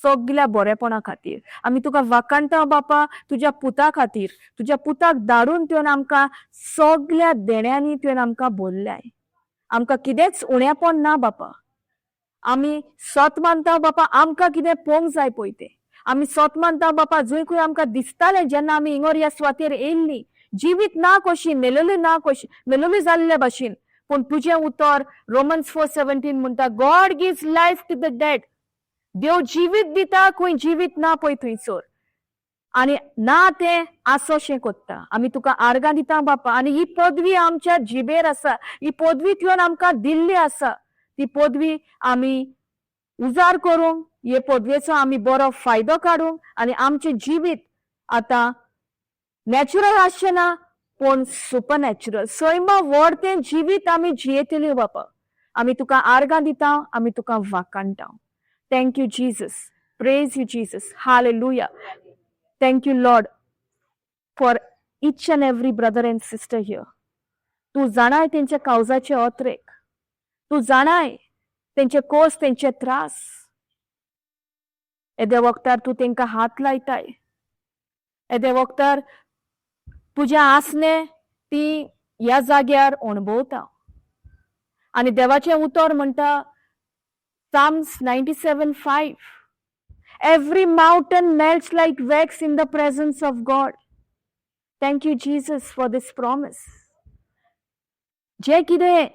सगल्या बरेपणा खातीर. आमी तुका वाखाणटा बापा तुज्या पुता खातीर. तुज्या पुताक धाडून तुवें आमकां सगल्या देण्यांनी तुवें आमकां भरल्याय. आमकां कितेंच उणेपण ना बापा. आमी सत मानता बापा, आमकां कितें पळोवंक जाय पळय तें आमी सत मानता बापा. जंय खंय आमकां दिसतालें, जेन्ना आमी हिंगर ह्या सुवातेर येयल्ली, जिवीत ना कशी, मेलेली ना कशी, मेलेली जाल्ले भाशेन, पूण तुजें उतर रोमन्स 4:17 म्हणटा, God gives life to the dead. देव जिवीत दिता खंय जिवीत ना पळय थंयसर आनी ना तें आसोशें कोत्ता. आमी तुका आर्गां दिता बापा. आनी ही पदवी आमच्या जिबेर आसा, ही पदवी तुवें आमकां दिल्ली आसा, ती पदवी आमी उजार करूंक, हे पदवेचो आमी बरो फायदो काडूंक आनी आमचें जिवीत आतां नॅचरल आसचें ना पूण सुपर नॅचरल, सैमा व्हड तें जिवीत आमी जियेतली बापा. आमी तुका आर्गां दिता, आमी तुका वाखाणटा. Thank you Jesus. Praise you Jesus. Hallelujah. Thank you Lord for each and every brother and sister here. तूं जाणाय तेंच्या कावजाचे अत्रेक, तूं जाणाय तेंचे कोस, तेंचे त्रास. येद्या वखतार तूं तेंकां हात लायताय. येद्या वखतार तुजें आसणें ती ह्या जाग्यार अणभवता. आनी देवाचें उतर म्हणटा, Psalms 97:5, "Every mountain melts like wax in the presence of God." Thank you Jesus for this promise. जें कितें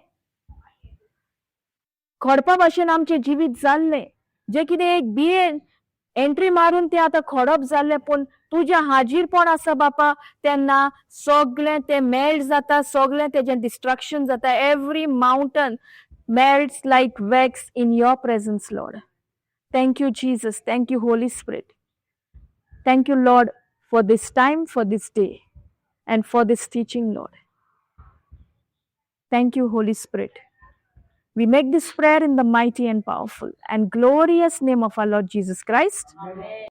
खडपा भाशेन आमचें जिवीत जाल्लें, जें कितें एक बियेन एंट्री मारून तें आतां खडप जाल्लें, पूण तुजें हाजीरपण आसा बापा तेन्ना सगळें तें मेल्ट जाता, सगळें तेजें डिस्ट्रक्शन जाता. Every mountain melts like wax in your presence, Lord. Thank you Jesus. Thank you Holy Spirit. Thank you Lord for this time, for this day and for this teaching, Lord. Thank you, Holy Spirit. We make this prayer in the mighty and powerful and glorious name of our Lord Jesus Christ. Amen.